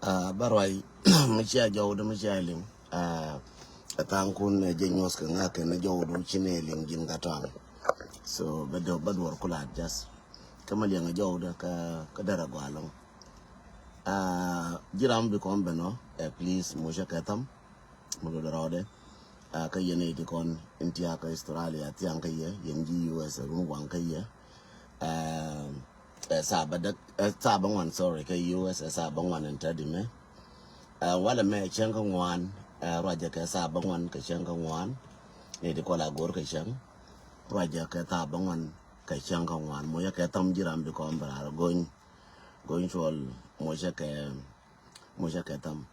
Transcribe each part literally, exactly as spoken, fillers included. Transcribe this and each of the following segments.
Bä ruac mi cia jɔwdä mi cia liŋ. Ɛ thaŋkun ɛ jɛ nyuɔth kɛ ŋa̱k kɛn jɔwdu ci nɛ liŋ ji̱n kä tɔaŋ. So bä duɔr kula adjust kä ma liɛŋ ɛ jɔwdä kä dɛr ɛ gɔaa lɔŋ. Ji̱ ram bi kɔn ben ɔ ɛ please mucä kɛ tham. Mi lul rɔɔdɛ kä yɛn i̱ ti kɔn in tiakä Australia thiaŋ kä yɛ yɛn ji̱ U S run waŋ kä yɛ. Ɛ thaa bä däk ɛ thaa bä ŋuan, sorry, kä U S ɛ thaa bä ŋuan in tädi mɛ. Walɛ mɛ cäŋ kä ŋuan, ruacɛ kɛ thaa bä ŋuan kɛ cäŋ kä ŋuan. Ni ti kɔl a go̱r kɛ cäŋ ruacɛ kɛ thaa bä ŋuan kɛ cäŋ kä ŋuan. Mucä kɛ tham ji̱ ram bi kɔn bä raar go̱ny go̱ny cuɔl. Mucä kɛ mucä kɛ tham.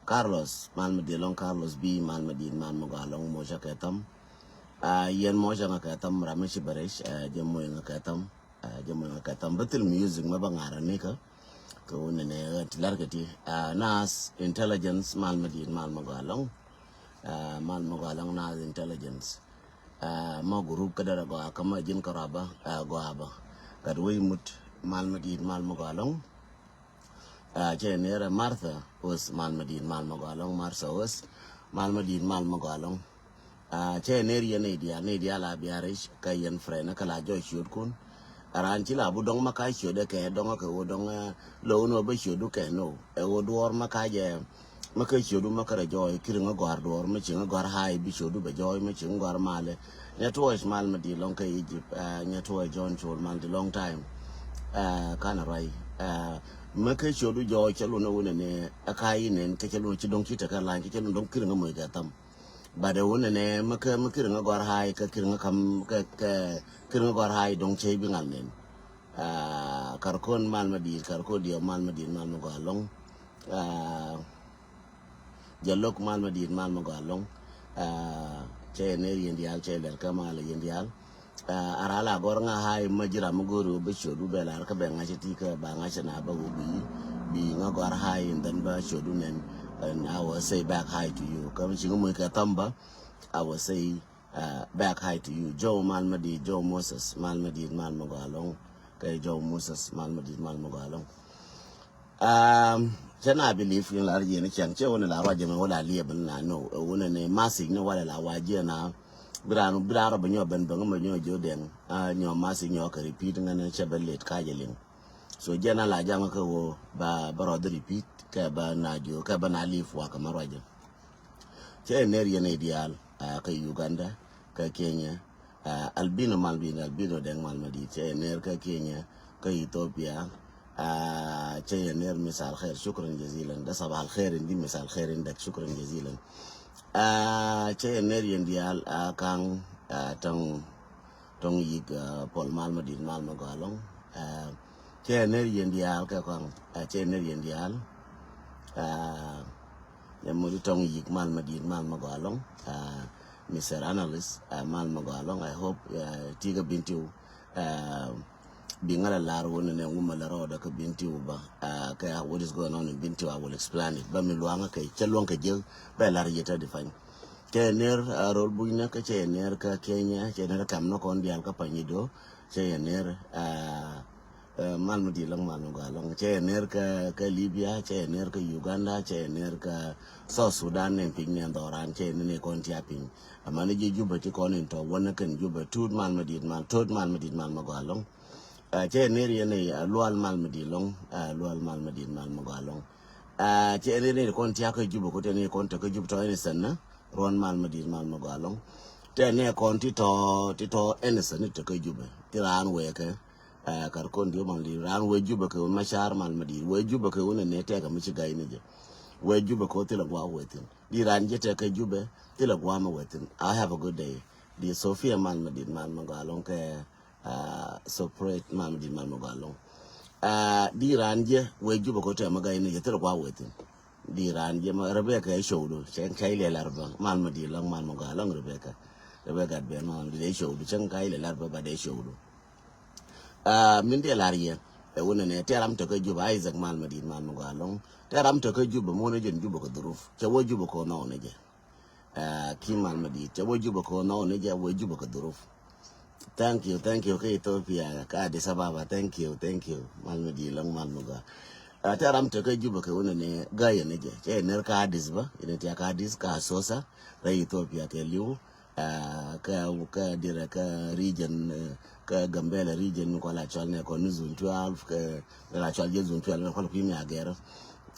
Carlos mal mi di̱i̱t lɔŋ, Carlos bi mal mi di̱i̱t mal mi gɔaa lɔŋ, mucä kɛ tham. Yɛn mucä ŋa kɛ tham ram mi ci bɛ rɛc. Jɛ mucä ŋa kɛ tham. Jɛ mucä ŋa kɛ tham bä thil music mɛ bä ŋa̱r ni kä. Kɛ wun ni nɛ ti lar kɛ ti nas intelligence mal mi di̱i̱t mal mi gɔaa lɔŋ. Mal mi gɔaa lɔŋ nas intelligence. Ma group kä dɛr gɔaa kä ma ji̱n kä raba gɔaa bä. Gat wec mut mal mi di̱i̱t mal mi gɔaa lɔŋ. Cɛ nɛr ɛ Martha Wes mal mi di̱i̱t mal mi gɔaa lɔŋ, Martha Wes mal mi di̱i̱t mal mi gɔaa lɔŋ. Cɛ nɛr yɛn nɛy diaal, nɛy diaal a bia rɛc kä yɛn friend kä la jɔc ciötkun. Raan ci la bu dɔŋ ma ka ciöt ɛ kɛ dɔŋ ɛ kɛ ɣöö dɔŋ ɛ lo̱w ni ɣöö bä ciötdu kɛ no ɛ ɣöö duɔɔr ma ka jɛ. Ma kä ciötdu ma kä rɛ jɔɔy kiri ŋä gɔ̱a̱r duɔ̱ɔ̱r ma ci ŋä gɔ̱a̱r haay bi ciötdu bɛ jɔɔy ma ci ŋä gɔ̱a̱r malɛ. Nyɛ tuɔɔc mal mi di̱i̱t lɔŋ kä Egypt. Nyɛ tuɔɔc John Chol mal di long time. Kanɛ ruac ma kä ciötdu jɔɔy cɛ lun ɛ wunɛ ni ɛ ka yi nɛn kä cɛ lun ci dɔŋ ci tekɛ lany kä cɛ lun dɔŋ kiri ŋä moc kɛ tham. But ɛ wunɛ ni ma kä ma kiri ŋä gɔ̱a̱r haay kä kiri ŋä kam kä kiri ŋä gɔ̱a̱r haay dɔŋ cɛ bi ŋal nɛn. Karkon mal mi di̱i̱t, karkon diɛ mal mi di̱i̱t mal mi gɔaa lɔŋ. Jɛ lo̱k mal mi di̱i̱t mal mi gɔaa lɔŋ. Cɛ yɛ ner yɛn diaal cɛ lɛl kä mal yɛn diaal. Ara la gɔr ŋa haay ma ji̱ ram mi go̱o̱ri wä bä ciötdu bɛ lar kä bɛ ŋa̱c ti kä ba ŋa̱c na bä wä bi bi ŋa gɔr haay in dhän bä ciötdu nɛn. And I will say back hi to you kä mi ci ŋa muc kɛ tham bä. I will say back hi to you. Joe mal mi di̱i̱t, Joe Moses mal mi di̱i̱t mal mi gɔaa lɔŋ. Kɛ Joe Moses mal mi di̱i̱t mal mi gɔaa lɔŋ. Cɛ na believe in la ri yɛn cɛn cɛ wun la ruac jɛ mɛ wala liɛ ben na no wun ni message ni wala la wa jɛ na. Bi raan bi raan rɔ bɛ nyɔ ben ben mɛ nyɔ jo dɛŋ. Nyɔ message nyɔ kɛ repeat ŋa ni cɛ bɛ late ka jɛ liŋ. So jɛ na la jaŋ kɛ wo ba ba rɔ di repeat kɛ ba na jo kɛ ba na live wa kɛ ma ruac jɛ. Cɛ ner yɛn idial kä Uganda kä Kenya. Albino mal bin albino dɛŋ mal ma di̱i̱t cɛ ner kä Kenya kä Ethiopia. Cɛ ner misal khair, shukran jazilan. Da sabah al khair indi, misal khair indak, shukran jazilan. Cɛ ner yɛn dial kaŋ tɔŋ tɔŋ yik pol mal ma di̱i̱t mal ma gɔaa lɔŋ. Cɛ ner yɛn dial kɛ kaŋ cɛ ner yɛn dial. Nyɛ mudi tɔŋ yik mal ma di̱i̱t mal ma gɔaa lɔŋ. Mister Analyst mal ma gɔaa lɔŋ, I hope ti kä bin tiu. Bi ŋa la lar wun ni nɛ wumɛ la rɔɔdɛ kä bin tiu ba. Kɛ what is going on in bin tiu, I will explain it. Ba mi luaŋä kɛ cɛ luaŋ kɛ jek bɛ lar yɛ tɛ di pany. Cɛ ner rol buny nɛ kä cɛ ner kä Kenya, cɛ ner kam nɔ kɔn dial kä pany ido. Cɛ ner mal mi di̱i̱t lɔŋ mal mi gɔaa lɔŋ. Cɛ ner kä Libya, cɛ ner kä Uganda, cɛ ner kä South Sudan ni piny ni dhɔran cɛ ni ni kɔn tia piny. Amani ji̱ Juba ti kɔn in tɔ wänä kɛn Juba tut mal mi di̱i̱t mal, tut mal mi di̱i̱t mal mi gɔaa lɔŋ. Cɛ ner yɛn ni lual mal mi di̱i̱t lɔŋ, lual mal mi di̱i̱t mal mi gɔaa lɔŋ. Cɛ ner ni kɔn tia kä Juba ko tɛ ni kɔn tɛ kä Juba tɔ ɛn sɛn na ruɔn mal mi di̱i̱t mal mi gɔaa lɔŋ. Tɛ ni kɔn ti tɔ ti tɔ ɛn sɛn ni tɛ kä Juba ti raan wɛɛkɛ. Kar kɔn di̱i̱t mal di̱i̱t raan wee Juba kɛ wee ma car mal mi di̱i̱t wee Juba kɛ wee ni ni tɛkɛ mi ci gay ni jɛ. Wee Juba kɛ wee thilɛ gua̱a̱ wee thin di raan jɛ tɛkɛ Juba thilɛ gua̱a̱ ma wee thin. I have a good day. Di Sofia mal mi di̱i̱t mal mi gɔaa lɔŋ kɛ Sopret mal mi di̱i̱t mal mi gɔaa lɔŋ. Di raan jɛ wee Juba kɛ wee tɛkɛ mi gay ni jɛ thilɛ gua̱a̱ wee thin. Di raan jɛ ma Rebecca ɛ show du cɛ kɛ ilɛ lar ba mal mi di̱i̱t lɔŋ mal mi gɔaa lɔŋ Rebecca. Rebecca at ben mal mi di̱i̱t ɛ show du cɛ kɛ ilɛ lar ba ba dɛ show du. Min diɛ lar yɛ ɛ wunɛ nɛ tɛ ram tɛ kä Juba Isaac mal mi di̱i̱t mal mi gɔaa lɔŋ. Tɛ ram tɛ kä Juba mi wunɛ jɛn Juba kɛ dhuruf cɛ wee Juba kɛ wee nhɔw ni jɛ. Ki mal mi di̱i̱t cɛ wee Juba kɛ wee nhɔw ni jɛ wee Juba kɛ dhuruf. Thank you, thank you. Kä Ethiopia, kä Addis Ababa, thank you, thank you. Mal mi di lɔŋ, mal mi gɔaa. Ɛ, tɛ ram te kä Juba kɛ wunɛ ni gayɛ ni jɛ. Cɛ ner kä Addis ba, ini tia kä Addis, kä Asosa, rɛ Ethiopia kɛ liu. Ɛ, kä, kä dirɛ kä region, ɛ, kä Gambela region, kɔ la cɔl ni kɔ ni zone twelve, kä la cɔl jɛ zone twelve, kɔ la kui̱ mi agɛr.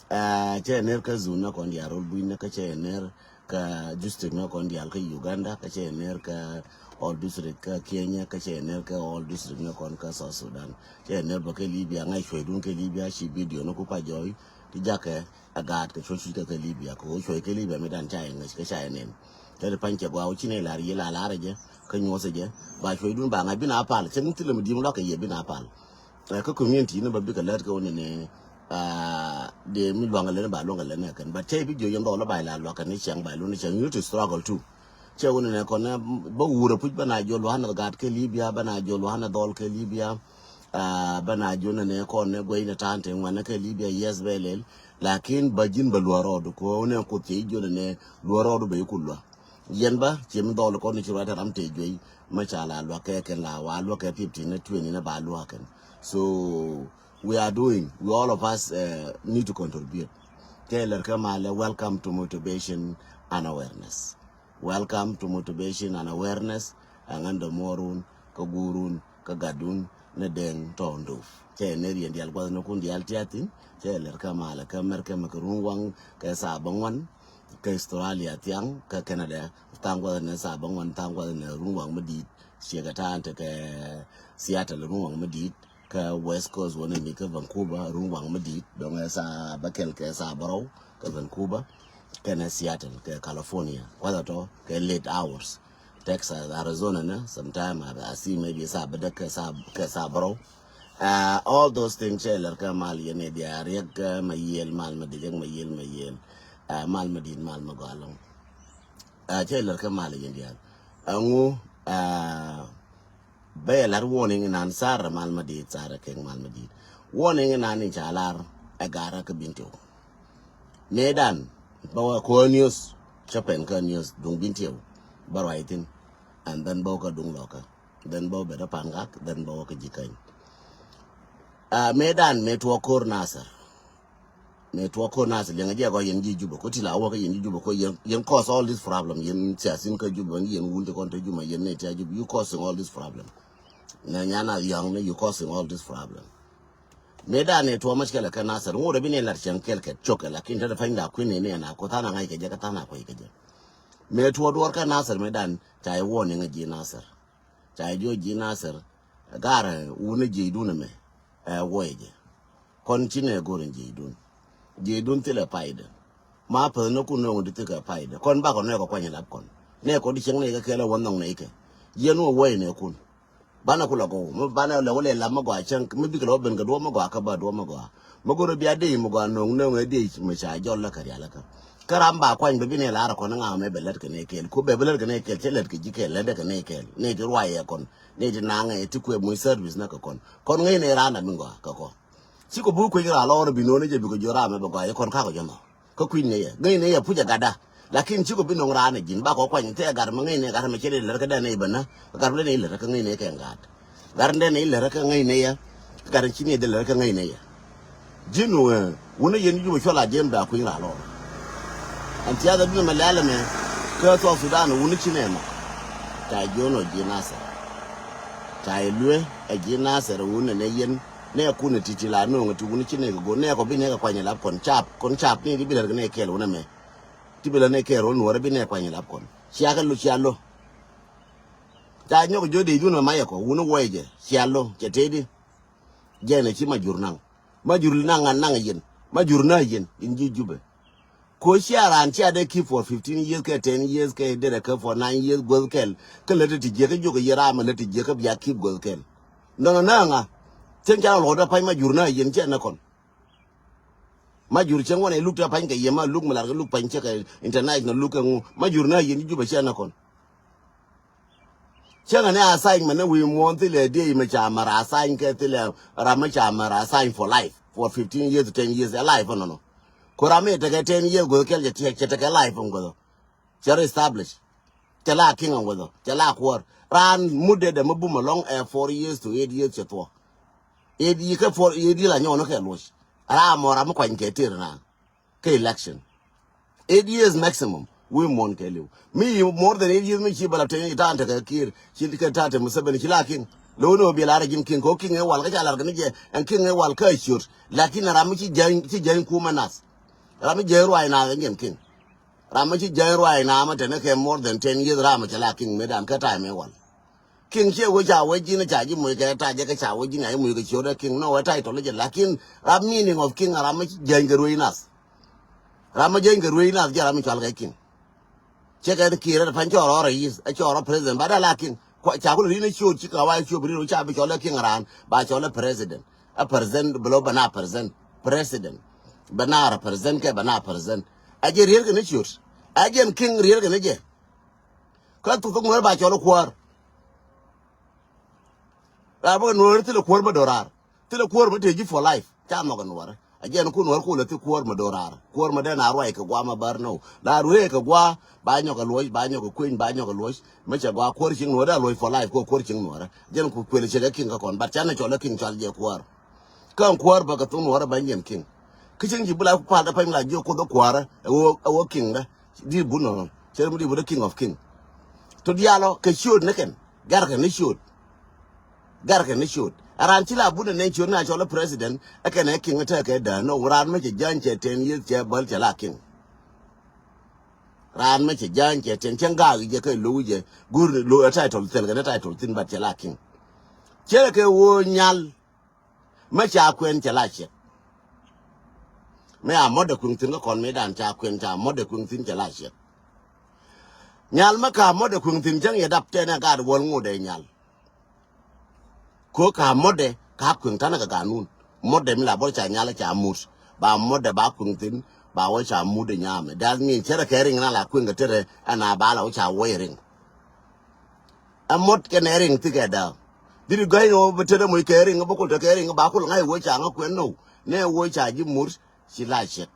Ɛ, cɛ ner kä zone na kɔn diaal rol bui̱n na kä cɛ ner kä district ni kɔn diaal kä Uganda, kä cɛ ner kä all district kä Kenya, kä cɛ ner kä all district ni kɔn kä South Sudan. Cɛ ner bä kä Libya, ŋa̱c cuɔ̱cdun kä Libya, ci video ni ku pa jɔɔy ti jakɛ a gaat kɛ cuɔ̱c cuɔ̱c kä Libya, kɛ ɣöö cuɔ̱c kä Libya mi dan ca yɛ ŋäc kä ca yɛ nɛn. Tɛ ti pa̱ny cɛ gɔaa wä ci nɛy lar yɛ la lar jɛ kä nyuɔth jɛ, ba cuɔ̱cdun ba ŋa̱c bi na pal, cɛ ni thilɛ mi di̱i̱m luak kɛ yɛ bi na pal. Ɛ, kä community ni bä bikɛ lät kɛ wä ni ni, ɛ, dee mi luaŋ lɛ ni ba luaŋ lɛ ni kɛn. But cɛ bi jiö yɛn dhɔk lä ba la luaŋ kɛn ni cɛŋ ba luaŋ ni cɛŋ. You need to struggle too. Cɛ wä ni ni kɔn ni bä wurɛ puc bä na jiö luaŋ ni gat kɛ Libya, bä na jiö luaŋ ni dhɔl kɛ Libya. Ɛ, bä na jiö ni ni kɔn ni guey ni ta̱a̱n ti ŋuan ni kɛ Libya, yes, bɛ lɛl. Lakin bä ji̱n bä luaŋ rɔɔd kɛ wä ni kuth cɛ jiö ni ni luaŋ rɔɔd bɛ yi ku luaŋ. Yɛn bä, ci mi dhɔl kɔn ni ci ruac ram te juey, ma ca la luak kɛ kɛn la wa luak kɛ fifteen na twenty na ba luak kɛn. So, we are doing, we all of us, uh, need to contribute. Kɛ lɛr kɛ malɛ, welcome to motivation and awareness. Welcome to motivation and awareness. Ɛŋän dɔ muɔrun, kä gurun, kä gatdun, ni deŋ tɔɔnduf. Cɛ ner yɛn dial guath ni kun dial tiathin, cɛ lɛr kɛ malɛ, kɛ mɛr kɛ mɛ kɛ run waŋ, kɛ saa bä ŋuan, kä Australia thiaŋ, kä Canada, tha̱a̱ŋ gua̱th ni saa bä ŋuan, tha̱a̱ŋ gua̱th ni run waŋ mi di̱i̱t, ciɛ kɛ ta̱a̱n tekɛ Seattle run waŋ mi di̱i̱t, kä West Coast wä ni mi kä Vancouver run waŋ mi di̱i̱t, dɔŋɛ saa bä kɛl kɛ saa bä rɔw, kä Vancouver, kɛnɛ Seattle, kɛ California, gua̱th tɔ, kɛ late hours. Texas, Arizona ni, sometime I, I see maybe saa bä däk kɛ saa, kɛ saa bä rɔw. Uh, all those things cɛ lɛr kɛ mal yɛn ni diaal riɛk, uh, ma yiel mal ma di̱t riɛk ma yiel ma yiel. Uh, mal ma di̱t mal ma gɔaa lɔŋ. Uh, cɛ lɛr kɛ mal yɛn diaal. Ɛŋu, uh, bɛ yɛ lar warning inan sar mal ma di̱t sar kɛ mal ma di̱t. Warning inan in ca lar ɛ gar kä Bentiu. Mëëdan bä wä kɔ news, cä pɛn kä news duŋ Bentiu. Bä ruac thin. And then bä wä kä duŋ lɔkä. Then bä wä bɛ dä Pangak, then bä wä kä Jikäny. Ah, mëëdan mëë tuɔ ko̱r Nasir. Mëë tuɔ ko̱r Nasir, liɛŋɛ jɛ gɔ yɛn ji̱ Juba, ko ti la wä kä yɛn ji̱ Juba, ko yɛn, yɛn cause all this problem, yɛn siasin kä Juba, yɛn wun ti kɔn te Juba, yɛn nɛy ti a Juba, you causing all this problem. Nɛ nyana yɔŋ ni, you causing all this problem. Mëëdan mëë tuɔ mushkila kä Nasir, ŋot bi ni lar cɛŋ kɛl kɛ cok kɛ, lakin te pany da kuin ni ni na ko than a ŋa̱c kɛ jɛ, kä than a kuec kɛ jɛ. Mëë tuɔ duɔr kä Nasir, mëëdan ca yɛ warning ji̱ Nasir. Ca yɛ jiɔ ji̱ Nasir, gar wun ji̱ dun mɛ, ɛ, wuɔy jɛ. Kɔn ci nɛ go̱r ji̱ dun. Ji̱ dun thilɛ payda. Ma päth ni kun nöŋ di thikɛ payda. Kɔn bakɔ nɛ kɔ kuany lap kɔn. Nɛ kɔ di cieŋ nɛ kɛ kɛl a wä nhɔŋ nɛ ikɛ. Yɛn wä wuɔy nɛ kun. Banɛ ku lɔ gɔw, mi banɛ lɛ wä lɛ lam mi gɔaa cäŋ, mi bikɛ lɛ wä ben kɛ duɔ̱p mi gɔaa kä bä duɔ̱p mi gɔaa. Mi go̱rɛ bia dee mi gɔaa no̱o̱ŋ no̱o̱ŋ ɛ dee mi ca jɔl lä kɛ rial lä kä. Kä ram ba kuany bɛ bi nɛ lar kɔn ŋa mɛ bɛ lät kɛ nɛ kɛɛl, ku bɛ bɛ lät kɛ nɛ kɛɛl, cɛ lät kɛ ji̱ kɛɛl, lät kɛ nɛ kɛɛl, nɛ ti ruay ɛ kɔn, nɛ ti naŋ ɛ ti kuɛ muc service nä kɛ kɔn. Kɔn ŋäc nɛ ran da mi gɔaa kɛ kɔ. Ci kɔ buk kuec ran lɔr bi no̱o̱ŋ ni jɛ bikɛ jiɔ ram mɛ bɛ gɔaa, yɛ kɔn kakɔ jɛ mɔ. Kä kui̱ neyɛ, ŋäc neyɛ pucɛ gatda. Lakin cikɔ bi nɔŋ raan ɛ ji̱n bakɔ kuany thɛ gat mɛ ŋäc neyɛ gat mɛ cɛ dee lär kä dee ney bä nä. Gat mɛ dee ney lär kä ŋäc neyɛ kɛ gat. Gat dee ney lär kä ŋäc neyɛ. Gat ci neyɛ dee lär kä ŋäc neyɛ. Ji̱n wä wun ɛ yɛn Juba cuɔl a jiɛn bɛ a kui̱ raa lɔr. Ɛn thiath ɛ bi mɛ lɛl ɛmɛ kä South Sudan wun ci nɛ mɔ. Ca jiɔn ɔ ji̱ Nasir. Ca yɛ luee ɛ ji̱ Nasir wun ɛ nɛ yɛn. Nɛ kun ɛ ti̱ti̱ la no̱o̱ŋ ɛ ti wun ci nɛ kɛ go̱o̱r nɛ kɔ bi nɛ kɛ kuany ɛ lap kɔn cap kɔn cap ni di bi lär kɛ nɛ kɛɛl wun ɛmɛ. Ti bi lär nɛ kɛɛl wun nuɔrɛ bi nɛ kuany ɛ lap kɔn. Cia kɛ lo cia lo. Ca nyɔk jiö dee jun mɛ ma yɛ kɔ wun ɛ wuɔy jɛ cia lo cɛ tëëdi. Jɛn ɛ ci ma jur naŋ. Ma jur naŋ a naŋ a yɛn. Ma jur na a yɛn in ji̱ Jubɛ. Ko cia raan cia dee keep for fifteen years kɛ ten years kɛ derɛ kɛ for nine years guäth kɛl. Kä lät ti jiäkä jiök a yɛ ram a lät ti jiäkä bia keep guäth kɛl. Nɔnɔ naŋ a. Cieŋ ca luɔt a pa̱ny ma jur na a yɛn cɛ na kɔn. Ma jur cieŋ wanɛ luk ta pa̱ny kɛ yɛ ma luk mi lar kɛ luk pa̱ny cɛ kɛ international luk kɛ ŋu. Ma jur na a yɛn ji̱ Jubɛ cɛ na kɔn. Cäŋɛ ni assignment ni wi̱i̱ muɔ̱ɔ̱n thilɛ diey mi ca mär assign kɛ thilɛ ram mi ca mär assign for life, for fifteen years to ten years, ɛ life ɛnɔnɔ. Ku ram mi tekɛ ten years guäth kɛl cɛ tiɛk cɛ tekɛ life ɛn guäth. Cɛ rɛ establish. Cɛ la king ɛn guäth. Cɛ la kuɔr. Raan mut dee dee mi bum alɔŋ ɛ four years to eight years cɛ thuɔ. Eight year kɛ four, eight year la nyɔk ni kɛ luɔc. Ram mɔ ram mi kuany kɛ tëër na kɛ election. Eight years maximum. Wi̱i̱ muɔ̱n kɛ li̱w mi more than eight years mi ci bɛ la teny i̱ ta̱a̱n tekɛ Kiir ci kɛ ta̱a̱ te Museveni ci la King. Lo̱w ni wä bi lar ji̱n King kɛ wä King ɛ wal kä ca lar kɛ ni jɛ ɛn King ɛ wal kä ciöt. Lakin ram mi ci jäny ci jäny kumɛ nath. Ram mi jäny ruac nath ɛn jɛn King. Ram mi ci jäny ruac nath mi teni kɛ more than ten years ram mi ci la King mi dan kä time ɛ wal. King ciɛ wee ca wee ji̱n ca ji̱ moc kɛ ta̱a̱ jɛ kɛ ca wee ji̱n a ji̱ moc kɛ ciötdä King nɔ wee title jɛ lakin ram meaning of King ram mi jäny kɛ ruëc nath. Ram mi jäny kɛ ruëc nath jɛ ram mi cɔal kɛ King. Ciɛ kɛ Kiir rɛ pa̱ny cɔɔr ɔ rɛyis ɛ cɔɔr ɔ president ba dee la King. Ca kulɛ ri̱n ɛ ciöt ci kɛ wa ciöt bi ri̱n ca bi cɔl ɛ King raan ba cɔl ɛ president. Ɛ president bi lo̱ bɛ na president president bɛ na represent kɛ bɛ na president. Ɛ jɛ rier kɛ ni ciöt ɛ jɛn King rier kɛ ni jɛ. Kä thuk thuk ŋuɛr ba cɔl ɛ kuäär. Ram bä kɛ nuɔɔri thilɛ kuäär mä do̱raar. Thilɛ kuäär mä tëë ji̱ for life ca nhɔk ɛ nuɔɔri. A jiɛn ku nuɔɔri ku lɛ thi kuäär mä do̱raar kuäär mä den a ruac kɛ guam a bär nɔw la ruëë kɛ gua. Ba nyɔk ɛ luɔc ba nyɔk ɛ kueny ba nyɔk ɛ luɔc. Mä cɛ gua kuäär cieŋ nuɔɔri a luɔc for life kɛ kuäär cieŋ nuɔɔri. Jiɛn ku kuël cɛ kɛ King kä kɔn but ca nɛ cɔl ɛ King cɔal jɛ kuäär. Kä ɛn kuäär bä kɛ thuk nuɔɔri bä nyiɛn King. Kä cieŋ ji̱ bi la pal dä pany la jiök kuoth ɛ kuäärä ɛ wä ɛ wä King dä. Di bun nɔ cɛ mi di bun dä King of King. To dialɔ kɛ ciöt ni kɛn. Garkɛ ni ciöt. Garkɛ ni ciöt. A raan ci la bun nɛ ciöt na cɔl president ɛ kɛn ɛ King ɛ tekɛ dä nɔ raan mɛ cɛ jäny cɛ ten years cɛ bäl cɛ la King. Raan mɛ cɛ jäny cɛ ten cɛ gaak jɛ kɛ lo̱w jɛ gur lo̱ ɛ title thil kɛ ni title thin but cɛ la King. Cɛ kɛ wä nyal. Mä ca kuɛn cɛ la ciɛk. Mä a mɔdɛ kui̱ŋ thi̱n kä kɔn mi dan ca kuɛn ca mɔdɛ kui̱ŋ thi̱n cɛ la ciɛk. Nyal mä ka mɔdɛ kui̱ŋ thi̱n cäŋ yɛ dap tɛn ɛ gaat wäl ŋot ɛ nyal. Ko ka mɔdɛ ka kui̱ŋ tanɛ kɛ ganun. Mɔdɛ mi la bɔr ca nyal ca mut ba mɔdɛ ba kui̱ŋ thi̱n ba wä ca mut ɛ nyamɛ. That mean cɛ rɛ kɛ riŋ na la kui̱ŋ kɛ tɛrɛ ɛn a ba la wä ca wä riŋ. Ɛ mot kɛnɛ riŋ thikɛ dääk. Diri gäi ni wä bi tetdä moc kɛ riŋ bi kul tekɛ riŋ ba kul ŋa̱c wä ca ŋä kuɛn now. Nɛ wä ca ji̱ mur ci la ciɛk.